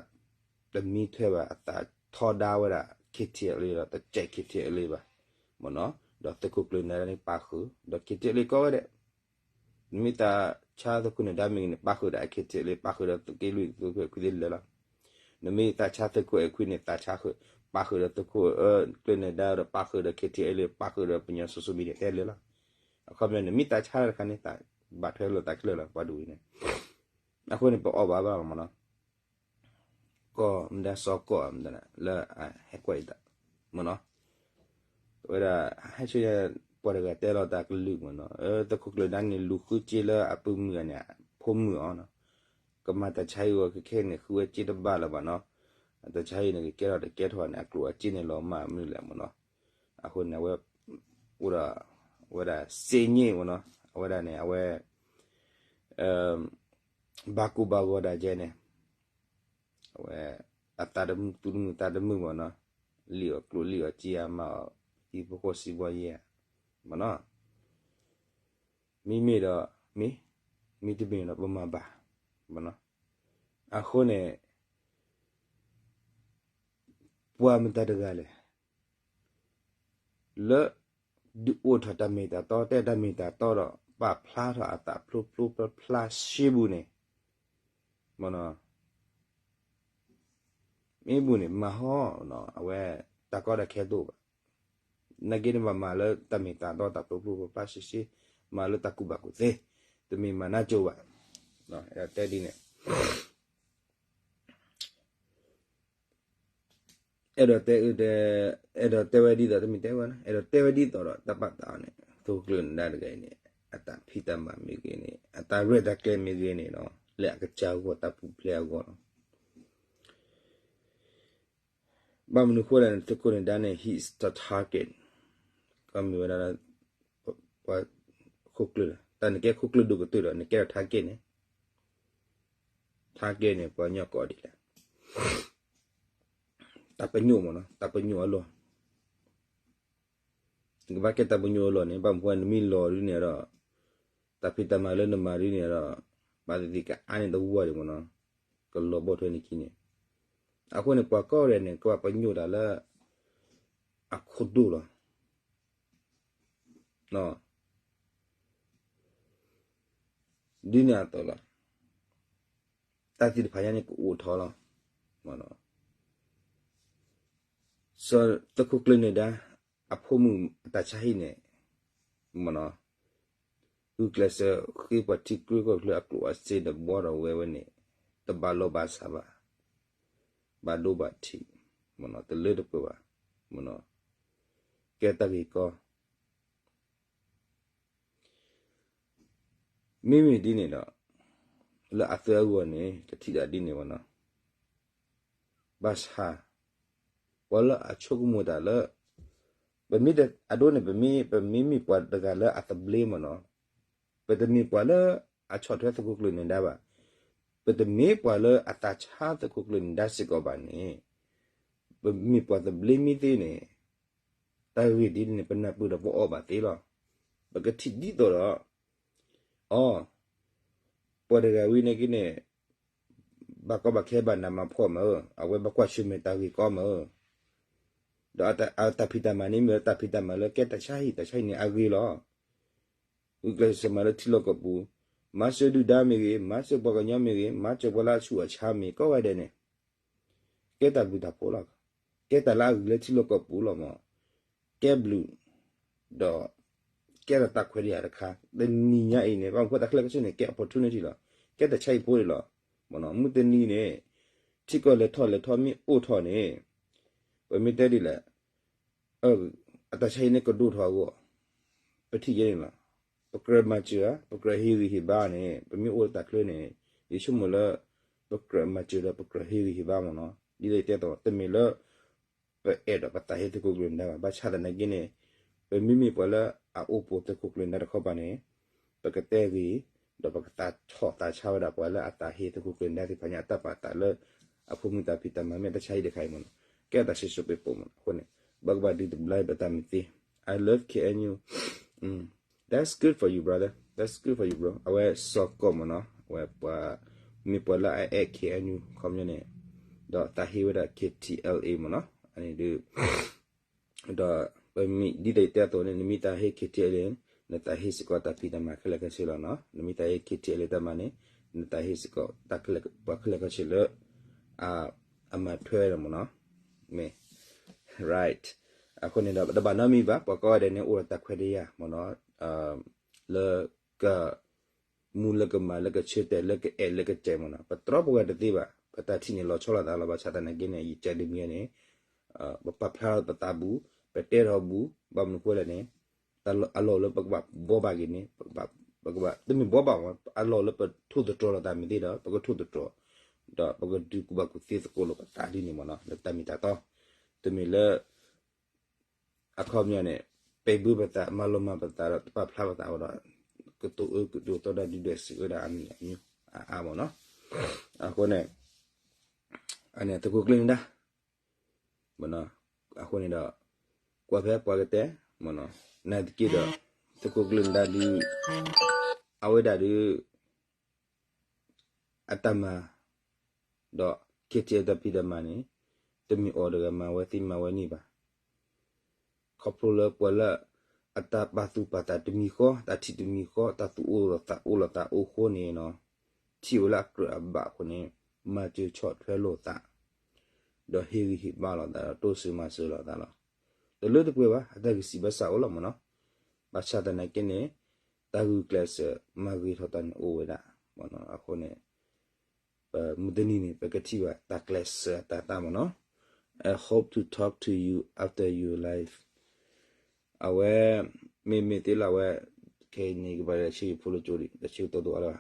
တမံထွဲဘၣ် အသးထီဒါဝဲဒၣ် KTLA ဒီးတကဲး KTLA ဘၣ် မ့ၢ်နီၤ ဒီးသုးခိၣ်ကျၢၢ်နၢၤဒါန့ၣ်ပာ်ဃုာ် ဒီး KTLA ကိးဝဲဒၣ် နမ့ၢ်သးဆါသုးခိၣ်နၢၤဒါမ့ၢ်ဂ့ၤန့ၣ် ပာ်ဃုာ်ဒီး KTLA ပာ်ဃုာ်ဒီးသုးက့လွံၢ်သုးခိၣ်အဲၣ်ခွံသ့ၣ်လၢာ်လီၤ နမ့ၢ်သးဆါသုးခိၣ်အဲၣ်ခွံန့ၣ် သးဆါဃုာ် ပာ်ဃုာ်ဒီးသုးခိၣ် ကျၢၢ်နၢၤဒါဒီးပာ်ဃုာ်ဒီး KTLA ပာ်ဃုာ်ဒီးပညီ social media တဲလၢာ်လီၤ အခီပညီ နမ့ၢ်သးဆါတခါန့ၣ် သးဘၣ်ထွဲလိာ်သးခဲလၢာ်လီၤ ပှၤဒ်ဝဲန့ၣ် အဃိန့ၣ် ပအီၣ်ဘၣ်ဘၣ်လီၤမ့ၢ်နီၤ ကီၢ်မ့ၢ်ဒၣ်စီၤကီၢ်မ့ၢ်ဒၣ် လၢအဟဲကွၢ်အံၤသး မ့ၢ်နီၤ ဝဲဒၣ် ဟဲဆူညါ ပှၤတဂၤတဲလီၤတၢ်ကလုၢ်မ့ၢ်နီၤ သုးခိၣ်ကျၢၢ်နၢၤဒါန့ၣ် လူၤဃုစ့လၢအပုၢ်မုၣ်ဂၤန့ၣ် ဖိမုၣ်အီၤနီၤ ကမၤတၢ်ဆါဟံၣ်ဝဲခဲခဲန့ၣ် ဃုဝဲစ့တဘၣ်လၢၤဘၣ်နီၤ အတၢ်ဆါဟံၣ်န့ၣ် ကကဲထီၣ်တကဲထီၣ်န့ၣ် အကျိၣ်အစ့န့ၣ်လီၤမၢ်မနုၤလဲၣ်မ့ၢ်နီၤ အဃိန့ၣ် အဝဲ အိၣ်ဒီး အဝဲဒၣ် စ့ည့ၣ်မ့ၢ်နီၤ အဝဲဒၣ်န့ၣ် အဝဲ ဘၣ်ကိၢ်ဘၣ်ဂီၤဒၣ်ကဲန့ၣ် အဝဲ အသးတမုာ်သူတမုာ်သးတမုာ်မ့ၢ်နီၤ လံၣ်အီၣ်ကျိၣ်လံၣ်အီၣ်စ့အမၤအီၣ် ဟံၣ်ဖိဃီစံးဘီယဲၢ် မ့ၢ်နီၤ မ့မ့ၢ်ဒီး မ့ၢ် မ့တမ့ၢ်ဒီးပမၤဘၣ် မ့ၢ်နီၤ အဃိန့ၣ် ပှၤမတၤတဂၤလဲၣ် လၢ ဒုးအိၣ်ထီၣ်တၢ်မ့ၢ်တၢ်တီ တဲတၢ်မ့ၢ်တၢ်တီဒီး ပာ်ဖျါထီၣ်အသးဖျိဖျိဖျါဖျါစ့ဘူးန့ၣ် မ့ၢ်နီၤ မ့ၢ်ဘူးန့ၣ် မၤဟီ အဝဲ တၢ်ကီတၢ်ခဲတအိၣ်ဘၣ် နာ်က့န့ၣ်ဘၣ်မၤလၢတၢ်မ့ၢ်တၢ်တီတၢ်ဖျိဖျိဖျါဖျါစ့စ့ မၤလၢတၢ်ကူၣ်ဘၣ်ကူၣ်သ့ တမ့ၢ်မၤနၢ်ကၠိဘၣ် အဲၣ်ဒိးတဲဒ်န့ၣ် အဲၣ်ဒိးတဲ အဲၣ်ဒိးတဲဝဲဒ်သိး တမ့ၢ်တဲဝဲ အဲၣ်ဒိးတဲဝဲဒ်သိးဒီး တၢ်ပာ်သးန့ၣ် သုးခိၣ်ကျၢၢ်နၢၤဒါတဂၤအံၤန့ၣ် အတၢ်ဖံးတၢ်မၤမ့ၢ်ဂ့ၤန့ၣ် အတၢ်ရဲၣ်တၢ်ကျဲၤမ့ၢ်ဂ့ၤန့ၣ်ဒီး လၢအကစၢ်အဂီၢ် တၢ်ပူၤဖျဲးအဂီၢ်လီၤ ဘၣ်မနုၤအဃိလဲၣ်န့ၣ် သုးခိၣ်နၢၤဒါန့ၣ် he is the target ကမ့ၢ်ဝဲဒၣ် ပှၤခိၣ်ကျၢၢ်လီၤ တၢ်နကဲခိၣ်ကျၢၢ်ဒိၣ်ကတၢၢ်ဒီး နကဲထီၣ် target န့ၣ် target န့ၣ် ပှၤကညီကိးဒ်လဲၣ် တၢ်ပညိၣ်မ့ၢ်နီၤ တၢ်ပညိၣ်အလီၢ် နကဘၣ်ကဲတၢ်ပညိၣ်အလီၢ်န့ၣ် ဘၣ်မနုၤဃိနမ့ၢ်လီၤဒ်န့ၣ်ဒီး တၢ်ဖံးတၢ်မၤလၢနမၤဒ်န့ၣ်ဒီး ဘၣ်သ့ၣ်သ့ၣ်ကအါန့ၢ်တဝီဒံးမ့ၢ်နီၤ ကလီၤဘီၣ်ထွဲနခံန့ၣ် အဃိန့ၣ် ပှၤကိးဂၤဒဲးန့ၣ် ကဘၣ်ပညိၣ်တၢ်လၢ အခိၣ်ဒိၣ်လီၤ ဒ်န့ၣ်အသိးလီၤ တၢ်သ့ၣ်တဖၣ်ညါန့ၣ်ကအိၣ်ထီၣ်လီၤ စီၤသုးခိၣ်ကျၢၢ်နၢၤဒါ အဖိမုၣ်အတၢ်ဆါဟံၣ်န့ၣ် မ့ၢ်နီၤ ဂုာ်ကျဲးစၢးဃ့ပှၤထံကျိကီၢ်ချၢအကျိၣ်အစ့ဒီးဘှီထီၣ်ဝဲဝဲန့ၣ် တဘၣ်လိာ်ဘၣ်စးဘၣ် ဘၣ်ဒိဘၣ်ထံး တလၢတပှဲၤဘၣ်, ကဲတၢ်ဂ့ၢ်ကီ မ့မ့ၢ်ဒ်န့ၣ်ဒီး လၢအသၢအဂီၢ်န့ၣ် တထံၣ်ဒၣ်ဒ်န့ၣ်ဘၣ်နီၤ. ဘၣ်ဆၣ် ပှၤလၢအဆိကမိၣ်တၢ်လၢ ပမ့ၢ်အဒိန့ၣ် ပမ့ၢ် ပမ့ၢ်မ့ၢ်ပှၤတဂၤလၢအသဘျ့မ့ၢ်နီၤ, ပတမ့ၢ်ပှၤလၢအဆီၣ်ထွဲသုးခိၣ်ကျၢၢ်နၢၤဒါဘၣ်, ပတမ့ၢ်ပှၤလၢအသးဆါသုးခိၣ်ကျၢၢ်နၢၤဒါစ့ၢ်ကီးဘၣ်န့ၣ်, ပမ့ၢ်ပှၤသဘျ့မ့ၢ်သ့န့ၣ် တၢ်ဂ့ၢ်ဒ်န့ၣ် ပနၢ်ပၢၢ်ဒီးပအီၣ်ဘၣ်သ့လီၤ. ပကထံၣ်ဒ်သိးဒီး အီ ပှၤတဂၤဝံၤန့ၣ်က့န့ၣ် ဘၣ်ကီဘၣ်ခဲဘၣ်နးမၤဖှီၣ်မး, အဝဲဘၣ်ကွၢ်ဆၢၣ်မဲာ်တၢ်ဂ့ၢ်ကီမး, ဒီးအတၢ်ဖံးတၢ်မၤန့ၣ်မ့ၢ်လၢတၢ်ဖံးတၢ်မၤလၢကဲတၢ်ဆါဟံၣ် တၢ်ဆါဟံၣ်န့ၣ်အဂ့ၤလီၤ. ဂုာ်ကျဲးစၢးမၤလၢထံလီၢ်ကီၢ်ပူၤ, မၤစၢၤဒုၣ်ဒါမ့ၢ်ဂ့ၤ, မၤစၢၤပှၤကညီမ့ၢ်ဂ့ၤ, မၤစၢၤပှၤလၢအဆူးအဆါမ့ၢ်ဂ့ၤ ကိးဂၤဒဲးန့ၣ် ကဲတၢ်ဘျုးတၢ်ဖှိၣ်လီၤ. ကဲတၢ်လၢအဂ့ၤလၢထံလီၢ်ကီၢ်ပူၤလီၤမး, ကဲဘျုး ဒီး ကဲထီၣ်တၢ်ခွဲးတၢ်ယာ်တခါ, တနံၤညါအံၤန့ၣ် ဘၣ်မနုၤဃိတၢ်ခဲလၢာ်ခဲဆ့န့ၣ် ကဲ opportunity လီၤ. ကဲတၢ်ဆါဟံၣ်ဖိန့ၣ်လီၤ. မ့ၢ်နီၤ မုၢ်တနံၤန့ၣ် ထံကီၢ်လဲၤထီၣ်လဲၤထီမ့ၢ်အိၣ်ထီၣ်န့ၣ် ပမ့ၢ်တဲဒ်လဲၣ် အတၢ်ဆါဟံၣ်န့ၣ်ကဒိၣ်ထီၣ်အဂီၢ် ပထံၣ်ယဲန့ၣ်လီၤ. ပကြၢးမၤစၢၤဧါ, ပကြၢးဟ့ၣ်ဂံၢ်ဟ့ၣ်ဘါန့ၣ် ပမ့ၢ်အိၣ်လၢတၢ်ချၢန့ၣ် ယဆိကမိၣ်လၢ ပကြၢးမၤစၢၤဒီးပကြၢးဟ့ၣ်ဂံၢ်ဟ့ၣ်ဘါမ့ၢ်နီၤ. ဒ်လဲၣ်ယတဲသိး တမ့ၢ်လၢ ပအဲၣ်ဒိးပသးဟ့သုးခိၣ်ကျၢၢ်နၢၤဒါဘၣ်. ဘၣ်ဆၣ်သနာ်က့န့ၣ် ပမ့မ့ၢ်ပှၤလၢအအိၣ်ပိာ်သုးခိၣ်ကျၢၢ်နၢၤဒါတခီပၤန့ၣ် ပကတဲဂ့ၤ ဒီးပကသးဆီၣ်သးဆါဝဲဒၣ်ပှၤလၢအသးဟ့သုးခိၣ်ကျၢၢ်နၢၤဒါသ့ၣ်တဖၣ်ညါ အတၢ်ပာ်သးလၢ အဖိမုၣ်တၢ်ဖံးတၢ်မၤမ့ၢ်တၢ်ဆါဟံၣ်တခါအံၤမ့ၢ်နီၤ. ကဲတၢ်စံၣ်စိၤပ့းပိာ်မ့ၢ်နီၤ. အဃိန့ၣ် ပကဘၣ်ဒုးတဘျီပတၢ်မုၢ်သ့ I love K N U. That's good for you, brother. That's good for you, bro. အဝဲစီၤကီးမ့ၢ်နီၤ, အဝဲပှၤ မ့ၢ်ပှၤလၢအအဲၣ် K N U ခီပညီန့ၣ်, ဒီးသးဟ့ဝဲဒၣ် K T L A မ့ၢ်နီၤ, အန့ၣ်ဒုး ဒီးပမ့ၢ်ဒ်သိးယတဲအသိးန့ၣ် နမ့ၢ်သးဟ့ K T L A န့ၣ် နသးဟ့စ့ၢ်ကီးတၢ်ဖံးတၢ်မၤခဲလၢာ်ခဲဆ့လီၤနီၤ. နမ့ၢ်သးဟ့ K T L A တၢ်မၤန့ၣ် နသးဟ့စ့ၢ်ကီးတၢ်ခဲလၢာ် ပှၤခဲလၢာ်ခဲဆ့လၢ အမၤထွဲဒီးမ့ၢ်နီၤ, မ့ၢ် right. အဃိန့ၣ်ဒီး တဘၣ်နီတမံၤဘၣ်, ပှၤကိးဂၤဒဲးန့ၣ် အိၣ်ဒီးတၢ်ခွဲးတၢ်ယာ်မ့ၢ်နီၤ, လၢက မူလၢကမၤလၢကဆၢတဲာ်လၢကအဲၣ်လၢကစဲးမ့ၢ်နီၤ, ပတြီပှၤတသ့ဘၣ်, ပတၢ်ထံၣ်န့ၣ်လီၤဆီလိာ်သးလီၤ. ဘၣ်ဆၣ်သနာ်က့န့ၣ် ယကဲဒ်မ့ၢ်န့ၣ် ပပာ်ဖျါထီၣ်ပသးဘူး, ပတဲထီၣ်ဘူး, ဘၣ်မနုၤဃိလဲၣ်န့ၣ် အလီၢ်လၢပကဘၣ်ဘှီဘၣ်က့ၤန့ၣ် ပကဘၣ် တမ့ၢ်ဘှီဘၣ်မ့ၢ် အလီၢ်လၢပထိၣ်သတြီၤလိာ်သးမ့ၢ်သ့ဒီး ပကထိၣ်သတြီၤ, ဒီးပကဒုးကူၣ်ဘၣ်ကူၣ်သ့သကိးလိာ်ပသးဒ်န့ၣ်မ့ၢ်နီၤ လၢတၢ်မ့ၢ်တၢ်တီ, တမ့ၢ်လၢ အခီပညီန့ၣ် ပံးဘၢပသး မၤလီၤမၢ်ပသးဒီး တပာ်ဖျါပသးဝဲဒီး ကတိၤအၢကတိၤသီဒၣ်ဒုၣ်ဒွဲၣ်စံးဝဲဒၣ်အမံၤအမံၤအါအါမ့ၢ်နီၤ, အဃိန့ၣ် အန့ၣ်သုးခိၣ်ကျၢၢ်နၢၤဒါ မ့ၢ်နီၤ, အဃိန့ၣ်ဒီး ကွၢ်ဖဲပှၤကတဲ မ့ၢ်နီၤ, နာ်သက့ဒီး သုးခိၣ်ကျၢၢ်နၢၤဒါဒုး အဝဲဒၣ်ဒုး အတၢ်မၤ ဒီး K T L တၢ်ဖံးတၢ်မၤန့ၣ် တမ့ၢ်အီၤတဂၤမၤဝဲသ့မၤဝဲန့ၣ်ဘၣ်. ခီဖျိလၢပှၤလၢ အတၢ်ပာ်သူၣ်ပာ်သးတမံၤဃီ တၢ်ထံၣ်တမံၤဃီ တၢ်သူၣ်အိၣ်လိာ်သးအိၣ်လိာ်သးအိၣ်ဃိန့ၣ်နီၤ, ထံၣ်ဝဲလၢအကြၢးအဘၣ်အဃိန့ၣ် မၤစၢၤဆီၣ်ထွဲလိာ်သး ဒီးဟ့ၣ်ဂံၢ်ဟ့ၣ်ဘါလိာ်သးဒီးတိစၢၤမၤစၢၤလိာ်သးလီၤ. တလၢတပှဲၤဘၣ် အတၢ်ဂံၢ်စၢ်ဘါစၢ်အိၣ်လီၤမ့ၢ်နီၤ, ဘၣ်ဆၣ်သနာ်က့န့ၣ် တၢ်ဂုာ်ကျဲးစၢးမၤဂ့ၤထီၣ်တၢ်န့ၣ်အိၣ်ဝဲဒၣ်မ့ၢ်နီၤ, အဃိန့ၣ် ပမုၢ်တနံၤန့ၣ် ပကထံၣ်ဘၣ်တၢ်ကျဲးစၢးအတၢ်သးမ့ၢ်နီၤ, I hope to talk to you after your live. အဝဲ မ့မ့ၢ်သ့လၢအဝဲ ခဲအံၤန့ၣ် ကဘၣ်လဲၤဆၢယဖိလၢကၠိဒံး တဆၢကတီၢ်တအိၣ်လၢၤဘၣ်,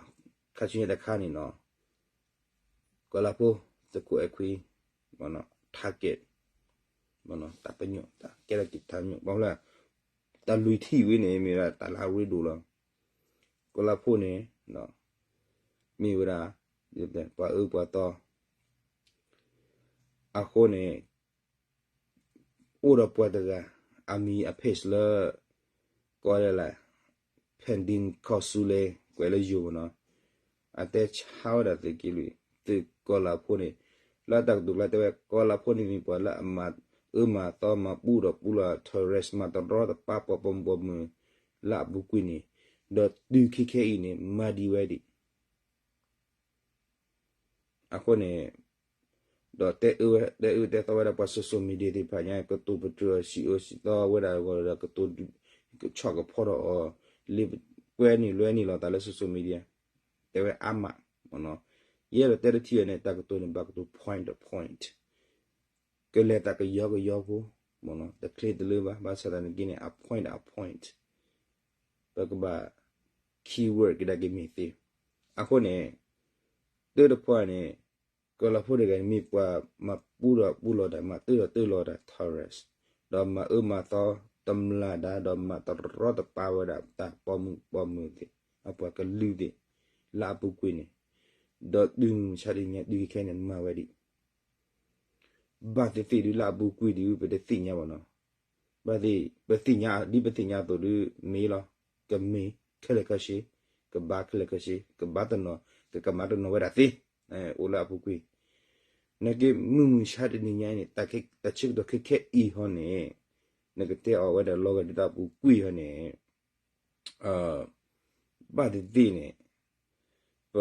ခါဆူညါတခါန့ၣ်နီၤ ကီၤလၤဖိ သုးခိၣ်အဲၣ်ခွံ target တၢ်ပညိၣ် တၢ်ကဲထီၣ်က့ၤတၢ်ပညိၣ် ဘၣ်မနုၤလဲၣ် တၢ်လွံၢ်ထံၣ်ဝဲန့ၣ် မ့ၢ်ဝဲဒၣ်တၢ်လၢအရ့ဒိၣ်လီၤ. ကီၤလၤဖိန့ၣ် မ့ၢ်ဝဲဒၣ် ပှၤအၢပှၤသီ အဃိန့ၣ် အိၣ်ဒီးပှၤတဂၤ အမံၤအ page လၢ ကိးလၢ ဖဲၣ်ဒံၣ်ခီၣ်စူလဲ ကွဲးလၢယိၤမ့ၢ်နီၤ, အတဲဆါဝဲဒၣ်သုးက့လွံၢ် သုးကီၤလၤဖိန့ၣ် လၢအတၢ်ကတိၤကျါတဲဝဲ ကီၤလၤဖိန့ၣ်မ့ၢ်ပှၤလၢအမၤအၢမၤသီမၤပူဒီးပူလီၤ terrorist မၤတရီတပါပှၤပိာ်မုၣ်ပိာ်မုၣ် လၢအပူၤကွံာ်န့ၣ် ဒီးတုၤခဲခဲအံၤန့ၣ် မၤဒံးဝဲဒံး အဃိန့ၣ် ဒီးတဲအၢဝဲ တဲအၢတဲသီဝဲဒၣ်ပှၤ social media သ့ၣ်တဖၣ်ညါ ကတိၤပတြၢၤစံးအၢစံးသီဝဲဒၣ်အဂီၢ်ဒီး ကတိၤ ဆီၣ်ကဖီထီၣ်အီၤ လၢကွဲနုာ်လွဲနုာ်လိာ်သးလၢ social media တဲဝဲအါမး မ့ၢ်နီၤ, ယအဲၣ်ဒိးတဲတထံၣ်ဝဲန့ၣ် တၢ်ကတိၤန့ၣ် ဘၣ်ကတိၤ point ဒီး point ကလဲၤတၢ်ကယီကယီဖိ, တချ့တလၢဘၣ်, ဘၣ်ဆၣ်သနာ်က့န့ၣ် အ point အ point ပကဘၣ် keyword ကဒါက့ၤမ့ၢ်သ့. အဃိန့ၣ် တၢ်တဖၣ်န့ၣ် ကီၤလၤဖိတဂၤန့ၣ် မ့ၢ်ပှၤမၤပူထီၣ်ပူလီၤတၢ်, မၤတၢထီၣ်တၢလီၤတၢ် Taurus, ဒီးမၤအၢမၤသီတမျၢ်ဒၣ်, ဒီးမၤတရီတပါဝဲဒၣ်တၢ်ပိာ်မုၣ်ပိာ်မၢၤသ့ၣ်, အပှၤကလုာ်သ့ၣ် လၢအပူၤကွံာ်န့ၣ်, ဒီးတုၤမုၢ်မဆါတနံၤညါ တုၤခဲအံၤန့ၣ် မၤဝဲဒ် ဘၣ်သ့ၣ်သ့ၣ်ဒုးလၢအပူၤကွံာ်ဒုး ပတသ့ၣ်ညါဘၣ်နီၤ. ဘၣ်သ့ၣ် ပသ့ၣ်ညါ ဒ်ပသ့ၣ်ညါအသိးဒုး မ့ၢ်လီၤ, ကမ့ၢ်ခဲလၢာ်ခဲဆ့, ကဘၣ်ခဲလၢာ်ခဲဆ့, ကဘၣ်တနီၤ, ကကမၤတနီၤဝဲဒၣ်သ့, အိၣ်လၢအပူၤကွံာ်. နာ်က့ မုၢ်မုၢ်ဆါတနံၤညါအံၤန့ၣ် တၢ်ဆၢကတီၢ်ခဲခဲအံၤဟီန့ၣ်, နကတဲအီၤဝဲဒၣ်လီၤဂာ်ဒ်တၢ်ပူၤကွံာ်ဟီန့ၣ် ဘၣ်သ့ၣ်သ့ၣ်န့ၣ် ပ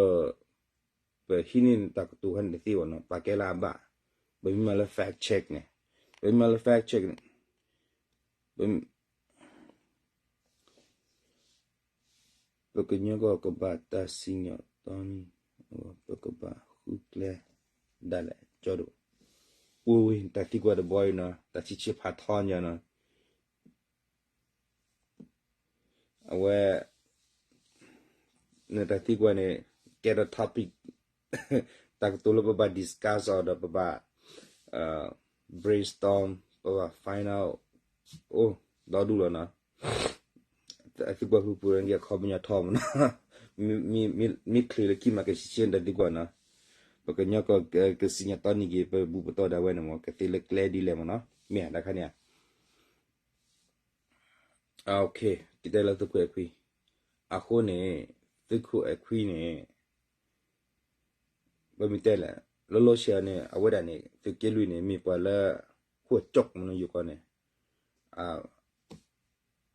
ပဟံးန့ၢ်တၢ်ကတိၤဟီန့ၣ်တသ့ဘၣ်နီၤ, ပာ်ကဲလၢအဘၣ်. ပမ့ၢ်မၤလၢ fact check န့ၣ်, ပမ့ၢ်မၤလၢ fact check န့ၣ်, ပ ပကညီကီၢ်ကဘၣ်တၢ်စံၣ်ညီၣ်တီနံၤ, ပကဘၣ်ဃုကျဲဒၣ်လဲာ်ကၠီဒိၣ်, ဝ့ၢ်ဝ့ၢ် တၢ်သံကွၢ်တဘီအံၤနီၤ, တၢ်ဆံးဆံးဖးထီညါနီၤ. အဝဲ နတၢ်သံကွၢ်န့ၣ် ကဲထီၣ် topic တၢ်ကတိၤလၢပဘၣ် discuss အီၤဒီးပဘၣ် brainstorm, ပဘၣ် find out, အိၣ် ဒီဒူၣ်လီၤနီၤ. အသံကွၢ်ဖုၣ်ဖုၣ်န့ၣ် အခီပညီထီမးနီၤ. မ့ၢ်ချ့လၢခံမး ကဆံးဆံးနတၢ်သံကွၢ်နီၤ. ပကညီကီၢ်ကစံၣ်ညီၣ်တီနံၤက့ၤ ပဘူၣ်ပတီၢ်ဒၣ်ဝဲန့ၣ်မး ကသ့လၢကျဲဒ်လဲၣ်မးနီၤ. မ့ၢ်ဧါ တခါန့ၣ်ဧါ. ကတဲလၢသုးခိၣ်အဲၣ်ခွံ, အဃိန့ၣ် သုးခိၣ်အဲၣ်ခွံန့ၣ် ပမ့ၢ်တဲလဲၣ်, လီၤလီၤဆဲးန့ၣ် အဝဲဒၣ်န့ၣ် သုးက့လွံၢ်န့ၣ် မ့ၢ်ပှၤလၢ ဟိၣ်ကၠီၣ်မနီၤ ယိၤကီၢ်န့ၣ်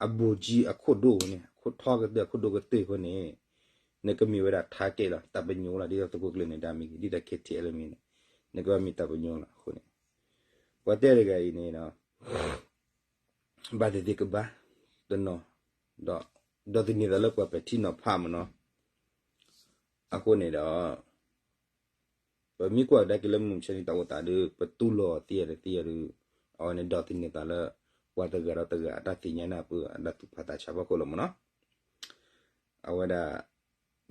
အဘူးကံအခိၣ်ဒိၣ်န့ၣ် အခိၣ်ထီကတၢၢ် အခိၣ်ဒိၣ်ကတၢၢ်အဃိန့ၣ် နကမ့ၢ်ဝဲဒၣ် target လီၤ, တၢ်ပညိၣ်လီၤ. ဒ်သိးသုးခိၣ်ကျၢၢ်န့ၣ် ဒ်မ့ၢ်ဂ့ၤ ဒ်သိး KTLA မ့ၢ်ဂ့ၤန့ၣ် နကဘၣ်မ့ၢ်တၢ်ပညိၣ်လီၤ. အဃိန့ၣ် ပှၤတဲတဂၤအံၤန့ၣ် ဘၣ်သ့ၣ်သ့ၣ်ကဘၣ် တနီၤ ဒီး ဒီးသန့ၤသးလၢပှၤပဲာ်ထံနီၤဖးမနီၤ. အဃိန့ၣ်ဒီး ပမ့ၢ်ကွၢ်ကဒါက့ၤလၢမုၢ်မဆါတနံၤတၢ်အိၣ်သးဒီး ပတူၢ်လိာ်အီၤသ့အီၤတသ့အီၤဒီး အဝဲန့ၣ်ဒီးသန့ၤသးလၢ ပှၤတဂၤဒီးတဂၤအတၢ်သ့ၣ်ညါနၢ်ပၢၢ် အတၢ်သူၣ်ဖးသးဆးဖီခိၣ်လီၤမနီၤ. အဝဲဒၣ်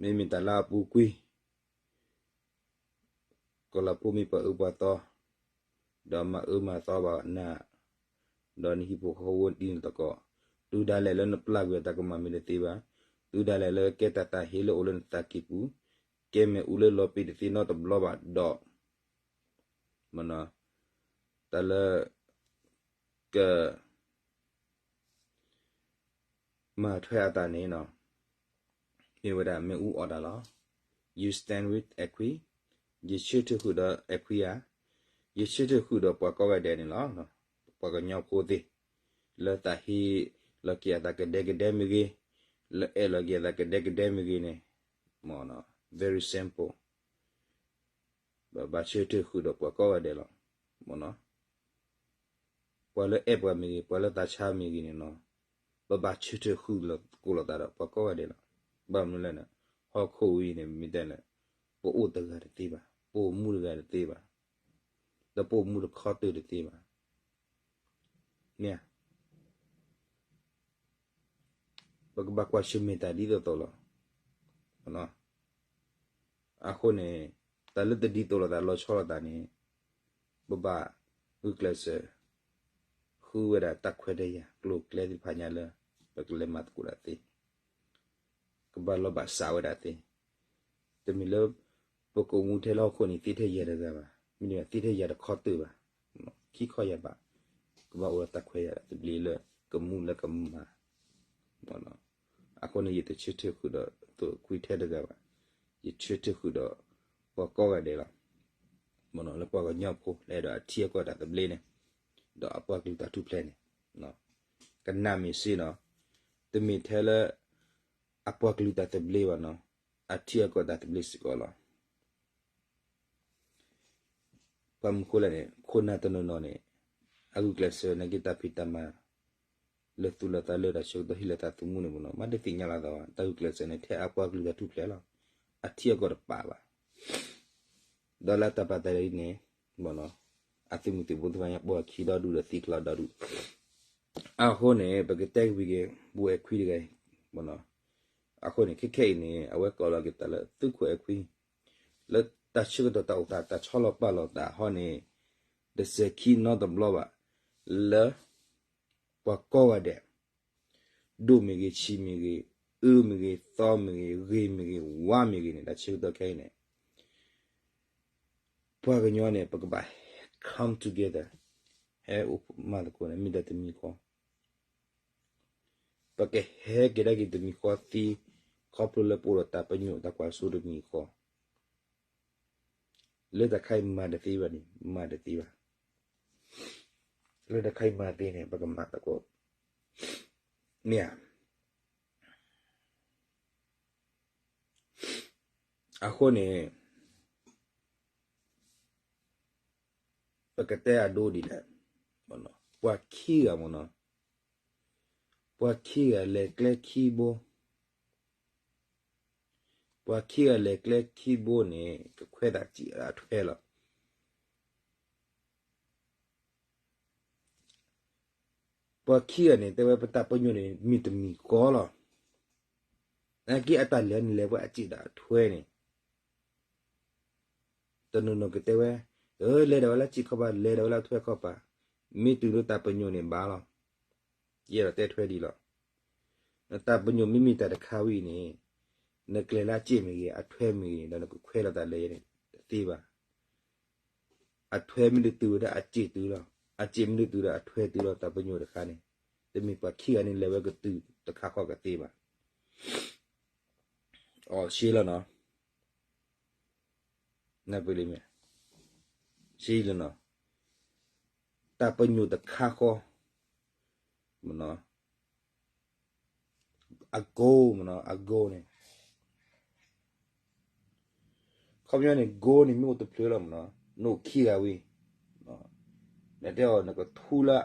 မ့မ့ၢ်တၢ်လၢအပူၤကွံာ် ကီၤလၤဖိမ့ၢ်ပှၤအၢပှၤသီ ဒီးမၤအၢမၤသီဘၣ်နၤ, ဒီးနဟံၣ်ဖိဃီဖိဒ်န့ၣ်သကိး, တုၤဒၣ်လဲာ်လၢနပျၢ်ကွံာ်အတၢ်ကမၣ်မ့ၢ်တသ့ဘၣ်, တုၤဒၣ်လဲာ်လၢကဲတၢ်သးဟ့လၢအိၣ်လၢနသးကံၢ်ပူၤ, ကဲမ့ၣ်အူလၢလီၤပံာ်တသ့နီတဘျီဘၣ်ဒီး တၢ်လၢ က မၤထွဲအသးန့ၣ်နီၤ, မ့ၢ်ဝဲဒၣ်မ့ၣ်အူအီၣ်တၢ်လီၤ. You stand with အဲၣ်ခွံ, ယဆၢထၢၣ်ဃုာ်ဒီးအဲၣ်ခွံဧါ, ယဆၢထၢၣ်ဃုာ်ဒီးပှၤကိးဂၤဒဲးန့ၣ်လီၤ. ပှၤကညီဖိသ့ၣ် လၢသးဟ့လီၤက့ၤအသးကဒဲကဒဲမ့ၢ်ဂ့ၤ, လၢအဲၣ်လီၤက့ၤအသးကဒဲကဒဲမ့ၢ်ဂ့ၤန့ၣ်, very simple. ဘၣ်ဆၢထၢၣ်ဃုာ်ဒီးပှၤကိးဂၤဒဲးလီၤ. ပှၤလၢအဲၣ်ပှၤမ့ၢ်ဂ့ၤ, ပှၤလၢသးဆါမ့ၢ်ဂ့ၤန့ၣ်နီၤ, ပဘၣ်ဆၢထၢၣ်ဃုာ်လီၤကိၢ်လိာ်သးဒီးပှၤကိးဂၤဒဲးလီၤ. ဘၣ်မနုၤလဲၣ်န့ၣ်, ဟီၣ်ခိၣ်ဝံၤန့ၣ် မ့ၢ်တဲလဲၣ်, ပအိၣ်တဂၤတသ့ဘၣ်, ပအိၣ်မူတဂၤတသ့ဘၣ်, ဒီးပအိၣ်မူတခီတၢၢ်တသ့ဘၣ်. မ့ၢ် ပကဘၣ်ကွၢ်ဆၢၣ်မဲာ်တၢ်ဒ်သိးသိးလီၤ. အဃိန့ၣ် တၢ်လၢတဒ်သိးလိာ်သးလီၤဆီလိာ်သးန့ၣ် ပဘၣ်ဂုာ်ကျဲးစၢး ဃုဝဲဒၣ်တၢ်ခွဲးတၢ်ယာ် ကျိၤကျဲသ့ၣ်တဖၣ်ညါလၢ ပကလဲၤမၤသကိးဒၣ်သ့ ကဘၣ်လီၤဘၣ်စးဝဲဒၣ်သ့. တမ့ၢ်လၢ ပကအိၣ်မူထဲလၢဟီၣ်ခိၣ်န့ၣ် သ့ထဲယၤတဂၤဘၣ်, မ့တမ့ၢ်သ့ထဲယၤတခီတၢၢ်ဘၣ်, ခံခီယၤဘၣ်, ကဘၣ်အိၣ်ဒီးတၢ်ခွဲးတၢ်ယာ်သဘျ့လၢကမူလၢကမၤ, အဃိန့ၣ် ယတဆၢထၢၣ်ဃုာ်ဒီးသုးခွံထဲတဂၤဘၣ်, ယဆၢထၢၣ်ဃုာ်ဒီးပှၤကိးဂၤဒဲးလီၤ. လၢပှၤကညီဖိလၢအဲၣ်ဒိးအထံအကီၢ်တၢ်သဘျ့န့ၣ်, ဒီးအပှၤကလုာ်တၢ်ထူၣ်ဖျဲးန့ၣ်, ကနၣ်မ့ၢ်စ့ၢ်နီၤ, တမ့ၢ်ထဲလၢ အပှၤကလုာ်တၢ်သဘျ့ဘၣ်နီၤ, အထံအကီၢ်တၢ်သဘျ့စ့ၢ်ကီးလီၤ. ဘၣ်မနုၤဃိလဲၣ်န့ၣ် ခိၣ်နၢ်တနီၤနီၤန့ၣ် အဂုာ်ကျဲးစၢးနာ်က့တၢ်ဖံးတၢ်မၤ လၢသူၣ်လၢသးလၢတၢ်ဆၢကတီၢ်ဟံးလၢသးသမူန့ၣ်မ့ၢ်နီၤ မ့ၢ်တသ့ၣ်ညါလီၤသးဘၣ်, တၢ်ဂုာ်ကျဲးစၢးန့ၣ် ထဲအပှၤကလုာ်တၢ်ထူၣ်ဖျဲးလီၤ. အထံအကီၢ်တပာ်ဘၣ် ဒီးလၢတၢ်ပာ်သးဒ်န့ၣ် မ့ၢ်နီၤ, အသုးမုၢ်သံၣ်ဘိသ့ၣ်တဖၣ်ညါပိာ်ခံဒီဒူၣ်ဒီးသံကျါဒီဒူၣ်, အဃိန့ၣ် ပကတဲက့ၤဝံၤက့ၤ ပူအဲၣ်ခွံတဂၤအံၤ, အဃိန့ၣ် ခဲခဲအံၤန့ၣ် အဝဲကိးလီၤက့ၤသးလၢသုးခိၣ်အဲၣ်ခွံ, လၢတၢ်ဆၢကတီၢ်တၢ်အိၣ်သး တၢ်ဆီလီၤပာ်လီၤသးဟီန့ၣ် တစဲးခံနီတဘျီဘၣ်, လၢ ပှၤကိးဂၤဒဲး ဒိၣ်မ့ၢ်ဂ့ၤ, ဆံးမ့ၢ်ဂ့ၤ, အၢမ့ၢ်ဂ့ၤ, သီမ့ၢ်ဂ့ၤ, ဂ့ၤမ့ၢ်ဂ့ၤ, ဝါမ့ၢ်ဂ့ၤန့ၣ် တၢ်ဆၢကတီၢ်ခဲအံၤန့ၣ် ပှၤကညီန့ၣ် ပကဘၣ် come together, ဟဲအိၣ်မၤသကိးန့ၣ် မ့ၢ်တၢ်တမံၤဃီ, ပကဟဲက့ၤဒၣ်က့ၤတမံၤဃီသ့, ခီဖျိလၢပအိၣ်ဒီးတၢ်ပညိၣ်တၢ်ကွၢ်စိတမံၤဃီ, လၢတၢ်ခါအံၤမၤတသ့ဘၣ်န့ၣ် မၤတသ့ဘၣ်, လၢတၢ်ခါအံၤမၤသ့န့ၣ် ပကမၤသကိး မ့ၢ်ဧါ. အဃိန့ၣ် ပကတဲအဒိဒ်လဲၣ်, ပှၤခံဂၤမ့ၢ်နီၤ, ပှၤခံဂၤလဲၤကျဲခံဘိ, ပှၤခံဂၤလဲၤကျဲခံဘိန့ၣ် ကခွဲးသးစံးအထွဲလီၤ. ပှၤခံဂၤန့ၣ် တဲဝဲပတၢ်ပညိၣ်န့ၣ် မ့ၢ်တမံၤဃီလီၤ. နာ်က့အတၢ်လဲၤန့ၣ် လဲၤဝဲအစံးဒီးအထွဲန့ၣ် တနီၤနီၤကတဲဝဲ, လဲၤဒၣ်ဝဲလၢစံးခီပၤ လဲၤဒၣ်ဝဲလၢအထွဲခီပၤ, မ့ၢ်တုၤလၢတၢ်ပညိၣ်န့ၣ်ဘၣ်လီၤ. ယအဲၣ်ဒိးတဲထွဲဒ်လီၤ. နတၢ်ပညိၣ်မ့မ့ၢ်တၢ်တခါဝံၤအံၤန့ၣ်, နကျဲၤလၢအစ့ၣ်မ့ၢ်ဂ့ၤ အထွဲမ့ၢ်ဂ့ၤန့ၣ် ဒီးနကခွဲးလီၤသးလဲၤန့ၣ် တသ့ဘၣ်. အထွဲမ့ၢ်တတုၤဝဲဒၣ်အစ့ၣ်တုၤလီၤ. အစ့ၣ်မ့ၢ်တတုၤဒီးအထွဲတုၤလီၤ တၢ်ပညိၣ်တခါန့ၣ်, တမ့ၢ်ပှၤခံဂၤန့ၣ်လဲၤဝဲကတုၤတခါဃီကသ့ဘၣ်. အီၤရှဲလီၤနီၤ. နၢ်ပၢၢ်လံမ့ၢ်, ရှဲလီၤနီၤ. တၢ်ပညိၣ်တခါဃီ, မ့ၢ်နီၤ, အ goal မ့ၢ်နီၤ, အ goal န့ၣ် ခီပညီန့ၣ် goal န့ၣ် မ့ၢ်အိၣ်တဖျၢၣ်လီၤမ့ၢ်နီၤ, နအိၣ်ခံဂၤဝံၤ, နတဲအီၤနကထူလၢ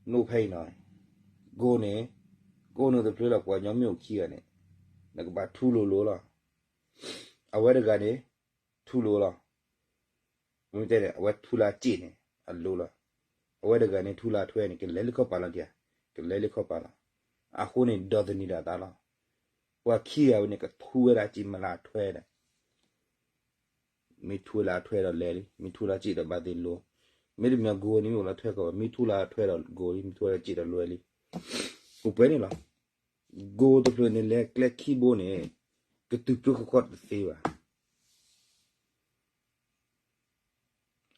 နအိၣ်ဖဲအံၤနီၤ, goal န့ၣ်, goal န့ၣ်အိၣ်တဖျၢၣ်လီၤ, ပှၤကညီမ့ၢ်အိၣ်ခံဂၤန့ၣ်, နကဘၣ်ထူလိၤလိၤလီၤ. အဝဲတဂၤန့ၣ် ထူလိၤလီၤ. မ့မ့ၢ်တဲန့ၣ် အဝဲထူလၢအစ့ၣ်န့ၣ် အလိၤလီၤ. အဝဲတဂၤန့ၣ် ထူလၢအထွဲန့ၣ် ကလဲၤလၢခီပၤလီၤတံၢ်, ကလဲၤလၢခီပၤလီၤ. အဃိန့ၣ် ဒီသန့ၤဒၣ်သးလီၤ. ပှၤခံဂၤဝဲန့ၣ် ကထူဝဲဒၣ်စ့ၣ်မ့ၢ်လၢအထွဲဒီး, မ့ၢ်ထူလၢအထွဲဒီးလဲၤလံ, မ့ၢ်ထူလၢအစ့ၣ်ဒီးဘၣ်သ့ၣ်လိၤ, မ့တမ့ၢ် goal န့ၣ်မ့ၢ်အိၣ်လၢထွဲခီပၤ, မ့ၢ်ထူလၢအထွဲဒီး goal လံ, မ့ၢ်ထူလၢအစ့ၣ်ဒီးလွဲလံ. အိၣ်ပှဲၤန့ၣ်လီၤ. goal တဖျၢၣ်န့ၣ် လဲၤကျဲခံဘိန့ၣ် ကတုၤဖျိဃီဃီတသ့ဘၣ်.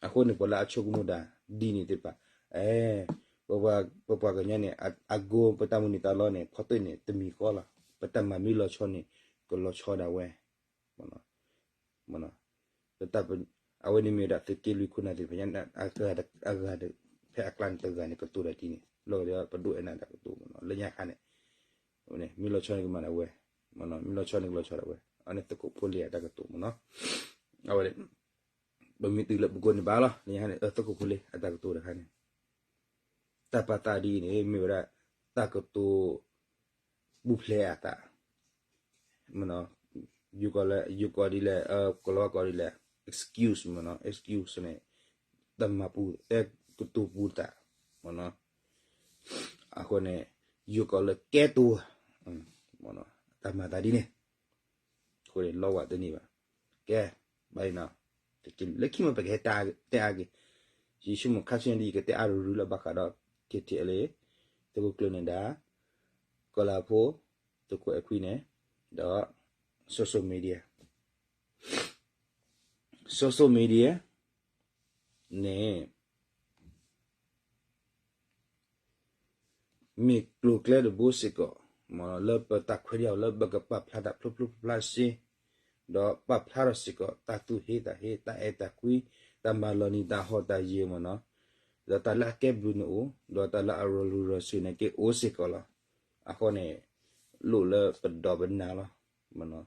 အဃိန့ၣ် ပှၤလၢအဆိကမိၣ်တၢ်ဒ်န့ၣ်သ့ၣ်တဖၣ်, အဲ, ပပှၤကညီန့ၣ် အ goal ပတၢ်မုၢ်နံၤသးလီန့ၣ် ဖီတၢၣ်န့ၣ် တမံၤဃီလီၤ. ပတၢ်မၤမ့ၢ်လီၤဆီန့ၣ် ကလီၤဆီဒၣ်ဝဲ, မ့ၢ်နီၤ, အဝဲန့ၣ်မ့ၢ်ဝဲဒၣ်သုးက့လွံၢ်ခိၣ်နၢ်သ့ၣ်တဖၣ်ညါ အဂၤ, ဖဲအကျါန့ၣ်တဂၤန့ၣ် ကတိၤတၢ်ဒ်န့ၣ် လီၤဒီးပဒိၣ်အဲၣ်နၤတၢ်ကတိၤမ့ၢ်နီၤ, လၢညါခါန့ၣ် မ့ၢ်လီၤဆီန့ၣ်ကမၤဒၣ်ဝဲ, မ့ၢ်လီၤဆီန့ၣ်ကလီၤဆီဒၣ်ဝဲ, အန့ၣ်သုးခိၣ်ဖိလ့အတၢ်ကတိၤမ့ၢ်နီၤ, အဝဲ ပမ့ၢ်တုၤလၢပကိးန့ၣ်ဘၣ်လီၤ, လၢညါခါန့ၣ် သုးခိၣ်ဖိလ့အတၢ်ကတိၤတခါန့ၣ် တၢ်ပာ်သးဒ်အံၤန့ၣ် မ့ၢ်ဝဲဒၣ် တၢ်ကတိၤ ပူၤဖျဲးအသး, မ့ၢ်နီၤ, ယိၤကီၢ်လၢ ယိၤကီၢ်ဒ်လဲၣ်, ကလီၤဝါကီၢ်ဒ်လဲၣ်, excuse မ့ၢ်နီၤ, excuse န့ၣ် တၢ်မၤပူၤ တၢ်ကတိၤပူၤသး, မ့ၢ်နီၤ, အဃိန့ၣ် ယိၤကီၢ်လၢကဲတိၤ, မ့ၢ်နီၤ, တၢ်မၤသးဒ်န့ၣ် အဃိန့ၣ် လီဝဲတန့ၢ်ဘၣ်. ကဲ, ဘၣ်အံၤနီၤ, လၢခံမ့ၢ်ပကဟဲတဲအါက့ၤ, ယဆိကမိၣ်ခါဆူညါဒ်ယကတဲအါရုၢ်ရုၢ်လၢဘၣ်ဃးဒီး K T L A သုးခိၣ်ကျၢၢ်န့ၣ်ဒၣ် ကီၤလၤဖိ, သုးခိၣ်အဲၣ်ခွံန့ၣ်, ဒီး social media, social media န့ၣ် မ့ၢ်ကျိၤကျဲတဘိစ့ၢ်ကီး, မ့ၢ်လၢပတၢ်ခွဲးတၢ်ယာ်လၢပကပာ်ဖျါတၢ်ဖျိဖျိဖျါဖျါစ့, ဒီးပာ်ဖျါထီၣ်စ့ၢ်ကီး တၢ်သူၣ်ဟ့သးဟ့ တၢ်အဲၣ်တၢ်ကွံ, တၢ်မၤလီၤနံၤတၢ်ဟီၣ်တၢ်ယၢၤမ့ၢ်နီၤ, ဒီးတၢ်လၢအကဲဘျုးန့ၣ်အိၣ်, ဒီးတၢ်လၢအရၤလီၤရၤစၢၤန့ၣ်က့ၤအိၣ်စ့ၢ်ကီးလီၤ. အဃိန့ၣ် လိၣ်လၢပဒီးပနၤလီၤ.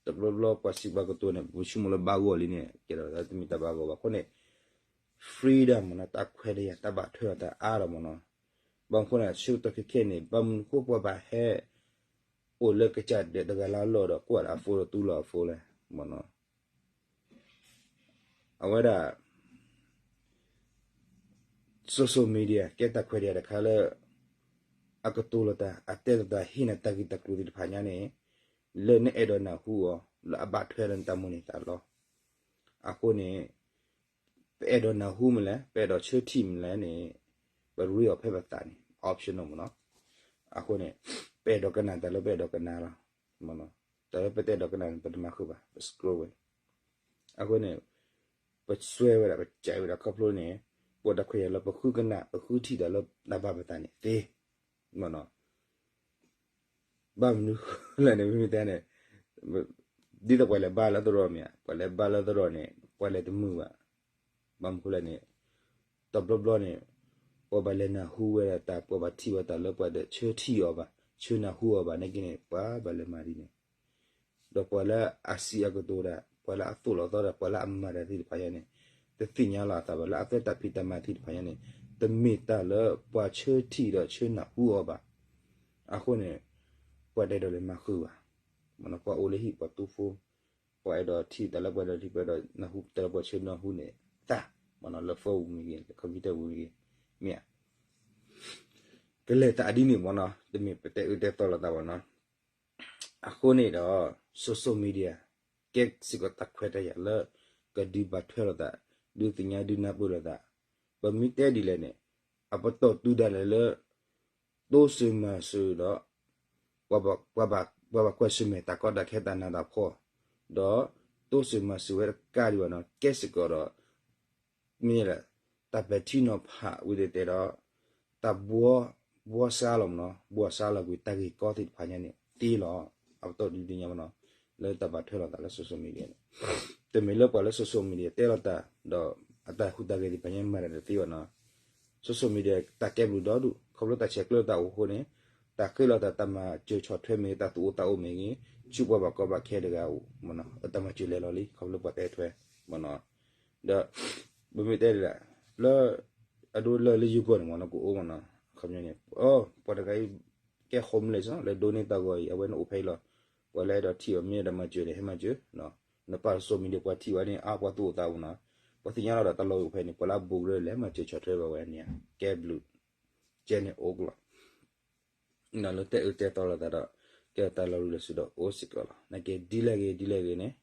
တဘျီဘျီပှၤစံးပှၤကတိၤန့ၣ် ပဆိကမိၣ်လၢဘၣ်ဂီၢ်လံန့ၣ် ကဲဒီးတမ့ၢ်တၢ်ဘၣ်ဂီၢ်ဘၣ်. အဃိန့ၣ် freedom မ့ၢ်နီၤ, တၢ်ခွဲးတၢ်ယာ် တၢ်ဘၣ်ထွဲဒီးတၢ်အါထီၣ်မ့ၢ်နီၤ. ဘၣ်မနုၤအဃိန့ၣ် ဆၢကတီၢ်ခဲခဲန့ၣ် ဘၣ်မနုၤဃိပှၤဘၣ်ဟဲ အိၣ်လၢကစၢ်ဒၢးတဂၤလၢအလီၢ်ဒီး ကွၢ်ဒီးအ phone ဒီးတူၢ်လိာ်အ phone လဲၣ် မ့ၢ်နီၤ. အဝဲဒၣ် social media ကဲတၢ်ခွဲးတၢ်ယာ်တခါလၢ အကတိၤလိာ်သး အတဲလိာ်သး ဟ့ၣ်နၤတၢ်ဂ့ၢ်တၢ်ကျိၤသ့ၣ်တဖၣ်ညါန့ၣ် လၢနအဲၣ်ဒိးနၢ်ဟူအီၤ လၢအဘၣ်ထွဲလၢနတၢ်မိၣ်န့ၢ်သးလီၤ. အဃိန့ၣ် ပအဲၣ်ဒိးနၢ်ဟူမနုၤလဲၣ် ပအဲၣ်ဒိးဆၢထံၣ်မနုၤလဲၣ်န့ၣ် ပရ့အီၤဖဲပသးန့ၣ် optional မ့ၢ်နီၤ. အဃိန့ၣ် ပအဲၣ်ဒိးကနၣ်တၢ်လၢပအဲၣ်ဒိးကနၣ်လီၤ. တၢ်လၢပတအဲၣ်ဒိးကနၣ်န့ၣ် ပတမၤဃုာ်ဘၣ် ပ scroll ဝဲ. အဃိန့ၣ် ပစွဲဝဲဒၣ် ပကဲဝဲဒၣ်ခီဖျိန့ၣ် ပအိၣ်တၢ်ခွဲးတၢ်ယာ်လၢပဃုကနၣ် ပဃုထံၣ်တၢ်လၢတၢ်ဘၣ်ပသးန့ၣ်သ့ မ့ၢ်နီၤ. ဘၣ်မနုၤလဲၣ်န့ၣ် မ့မ့ၢ်တဲန့ၣ် ဒ်သိးပှၤလဲၤဘါလၢသရိာ်မ့ၢ်ဧါ, ပှၤလဲၤဘါလၢသရိာ်န့ၣ် ပှၤလဲၤတမုာ်ဘၣ်. ဘၣ်မနုၤလဲၣ်န့ၣ် တဘျီဘျီန့ၣ် ပှၤဘၣ်လဲၤနၢ်ဟူဝဲဒၣ်တၢ် ပှၤဘၣ်ထံၣ်ဝဲတၢ်လၢပှၤတဆၢထံၣ်အီၤဘၣ်, ဆၢနၢ်ဟူအီၤဘၣ် နာ်က့န့ၣ် ပှၤဘၣ်လဲၤမၤဒ်န့ၣ် ဒီးပှၤလၢအစံးအကတိၤဒၣ်, ပှၤလၢအသိၣ်လီၤသီဒၣ်, ပှၤလၢအမၤတၢ်သ့ၣ်တဖၣ်ညါန့ၣ် တသ့ၣ်ညါလီၤအသးဘၣ်, လၢအသီတၢ်ဖံးတၢ်မၤသ့ၣ်တဖၣ်ညါန့ၣ် တမ့ၢ်တၢ်လၢပှၤဆၢထံၣ်ဒီးဆၢနၢ်ဟူအီၤဘၣ်. အဃိန့ၣ် ပှၤတအဲၣ်ဒိးလဲၤမၤဃုာ်ဘၣ်. မ့ၢ်နီၤ ပှၤအိၣ်လၢဟံၣ်ပှၤသူဖိ, ပှၤအဲၣ်ဒိးထံၣ်တၢ်လၢပှၤအဲၣ်ဒိးထံၣ်, ပှၤအဲၣ်ဒိးနၢ်ဟူတၢ်လၢပှၤဆၢနၢ်ဟူန့ၣ် သး, မ့ၢ်နီၤ လၢ phone ပူၤမ့ၢ်ဂ့ၤ, လၢ computer ပူၤမ့ၢ်ဂ့ၤ, မ့ၢ်ဧါ. ကလဲၤသးဒ်န့ၣ်မ့ၢ်နီၤ, တမ့ၢ်ပတဲအၢတဲသီလိာ်သးဘၣ်နီၤ. အဃိန့ၣ်ဒီး social media ကဲစ့ၢ်ကီးတၢ်ခွဲးတၢ်ယာ်လၢ ကဒုးဘၣ်ထွဲလိာ်သး, ဒုးသ့ၣ်ညါဒုးနၢ်ပၢၢ်လိာ်သး, ပမ့ၢ်တဲဒ်လဲၣ်န့ၣ် အပတီၢ်တုၤဒၣ်လဲာ်လၢ တိစၢၤမၤစၢၤဒီး ပှၤဘၣ်ကွၢ်ဆၢၣ်မဲာ်တၢ်ကီတၢ်ခဲတၢ်နးတၢ်ဖှီၣ်, ဒီးတိစၢၤမၤစၢၤဝဲတကးဒံးဘၣ်နီၤ, ကဲစ့ၢ်ကီးဒီး မ့ၢ်ဒၣ် တၢ်ပဲာ်ထံနီၤဖးဝံၤတဲတဲဒီး တၢ်ဘှီ, ဘှီစါလီၤမ့ၢ်နီၤ, ဘှီစါလီၤကွံာ်တၢ်ဂ့ၢ်ကီသ့ၣ်တဖၣ်ညါန့ၣ်သ့လီၤ. အပတီၢ်ဒုးသ့ၣ်ညါမ့ၢ်နီၤ, လၢတၢ်ဘၣ်ထွဲလိာ်သးလၢ social media န့ၣ် တမ့ၢ်လၢပှၤလၢ social media တဲလိာ်တၢ် ဒီးအတၢ်ဟူးတၢ်ဂဲၤသ့ၣ်တဖၣ်ညါမၤတၢ်တသ့ဘၣ်နီၤ. social media တၢ်ကဲဘျုးဒီဒူၣ် ခီဖျိတၢ်ဆဲးကျၢတၢ်အိၣ်အဃိန့ၣ် တၢ်ဃ့လီၤတၢ် တၢ်မၤစၢၤဆီၣ်ထွဲမ့ၢ်ဂ့ၤ တၢ်သူၣ်အိၣ်သးအိၣ်မ့ၢ်ဂ့ၤ ဆူပှၤဘၣ်ကီဘၣ်ခဲတဂၤအအိၣ်မ့ၢ်နီၤ, အတၢ်မၤစၢၤလဲၤလီၤလံ ခီဖျိပှၤတဲထွဲမ့ၢ်နီၤ. ဒီး ပမ့ၢ်တဲဒၣ် လၢ အဒိလၢလၢယိၤကီၢ်န့ၣ်မ့ၢ်နီၤ ကအိၣ်မ့ၢ်နီၤ, အခီပညီန့ၣ် ပှၤတဂၤအံၤ ကဲ homeless လၢဒိးန့ၢ်တၢ်ဂီၤအံၤ အဝဲန့ၣ်အိၣ်ဖဲအံၤလီၤ. ပှၤလၢအဲၣ်ဒိးထံၣ်အီၤမ့ၢ်အဲၣ်ဒိးမၤစၢၤန့ၣ် ဟဲမၤစၢၤ နပာ်လီၤ social media ပှၤထံၣ်ဝဲန့ၣ် အါ ပှၤသူၣ်အိၣ်သးအိၣ်နီၤ, ပှၤသ့ၣ်ညါလီၤဒီးတၢ်လီၢ်အိၣ်ဖဲန့ၣ် ပှၤလၢအဘူးကရၢလဲၤမၤစၢၤ ဆီၣ်ထွဲဘၣ်ဝဲန့ၣ် ကဲဘျုး ကဲန့ၣ်အိၣ်ကလီၤ. လၢတဲအၢတဲသီလိာ်သးဒီး ကဲတၢ်လီၤရူၤလီၤစုဒီးအိၣ်စ့ၢ်ကီးလီၤ. နာ်က့ဒ်လဲၣ်ဂ့ၤ ဒ်လဲၣ်ဂ့ၤန့ၣ်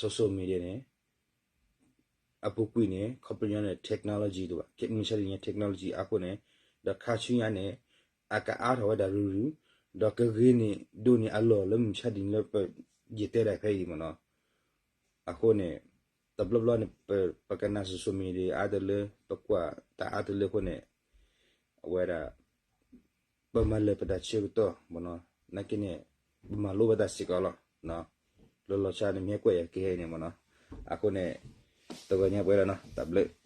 social media န့ၣ် အပူၤကွံာ်န့ၣ် ခီပညီန့ၣ် technology တဘၣ် မုၢ်ဆါတနံၤညါ technology အါဃိန့ၣ် ဒီးခါဆူညါန့ၣ် အကအါထီၣ်ဝဲဒၣ်ရုၢ်ရုၢ် ဒီးကဂ့ၤန့ၢ်ဒိၣ်န့ၢ်အလီၢ်လၢမုၢ်ဆါတနံၤလၢပယတဲဒၣ်ဖဲအံၤမ့ၢ်နီၤ. အဃိန့ၣ် တဘျီဘျီန့ၣ် ပကနၣ် social media အါတလၢ ပကွၢ်တၢ်အါတလၢအဃိန့ၣ် အဝဲဒၣ် ပမၤလၢာ်ပတၢ်ဆၢကတီၢ်မ့ၢ်နီၤ, နာ်က့န့ၣ် ပမၤလိဘၣ်တၢ်စ့ၢ်ကီးလီၤ. လီၤလီၤဆီန့ၣ် မ့ၢ်ဟဲကွၢ်ယၤကဟဲအံၤန့ၣ်မ့ၢ်နီၤ. အဃိန့ၣ် တဂီၤညါပှဲၤလီၤနီၤ, တၢ်ဘျုး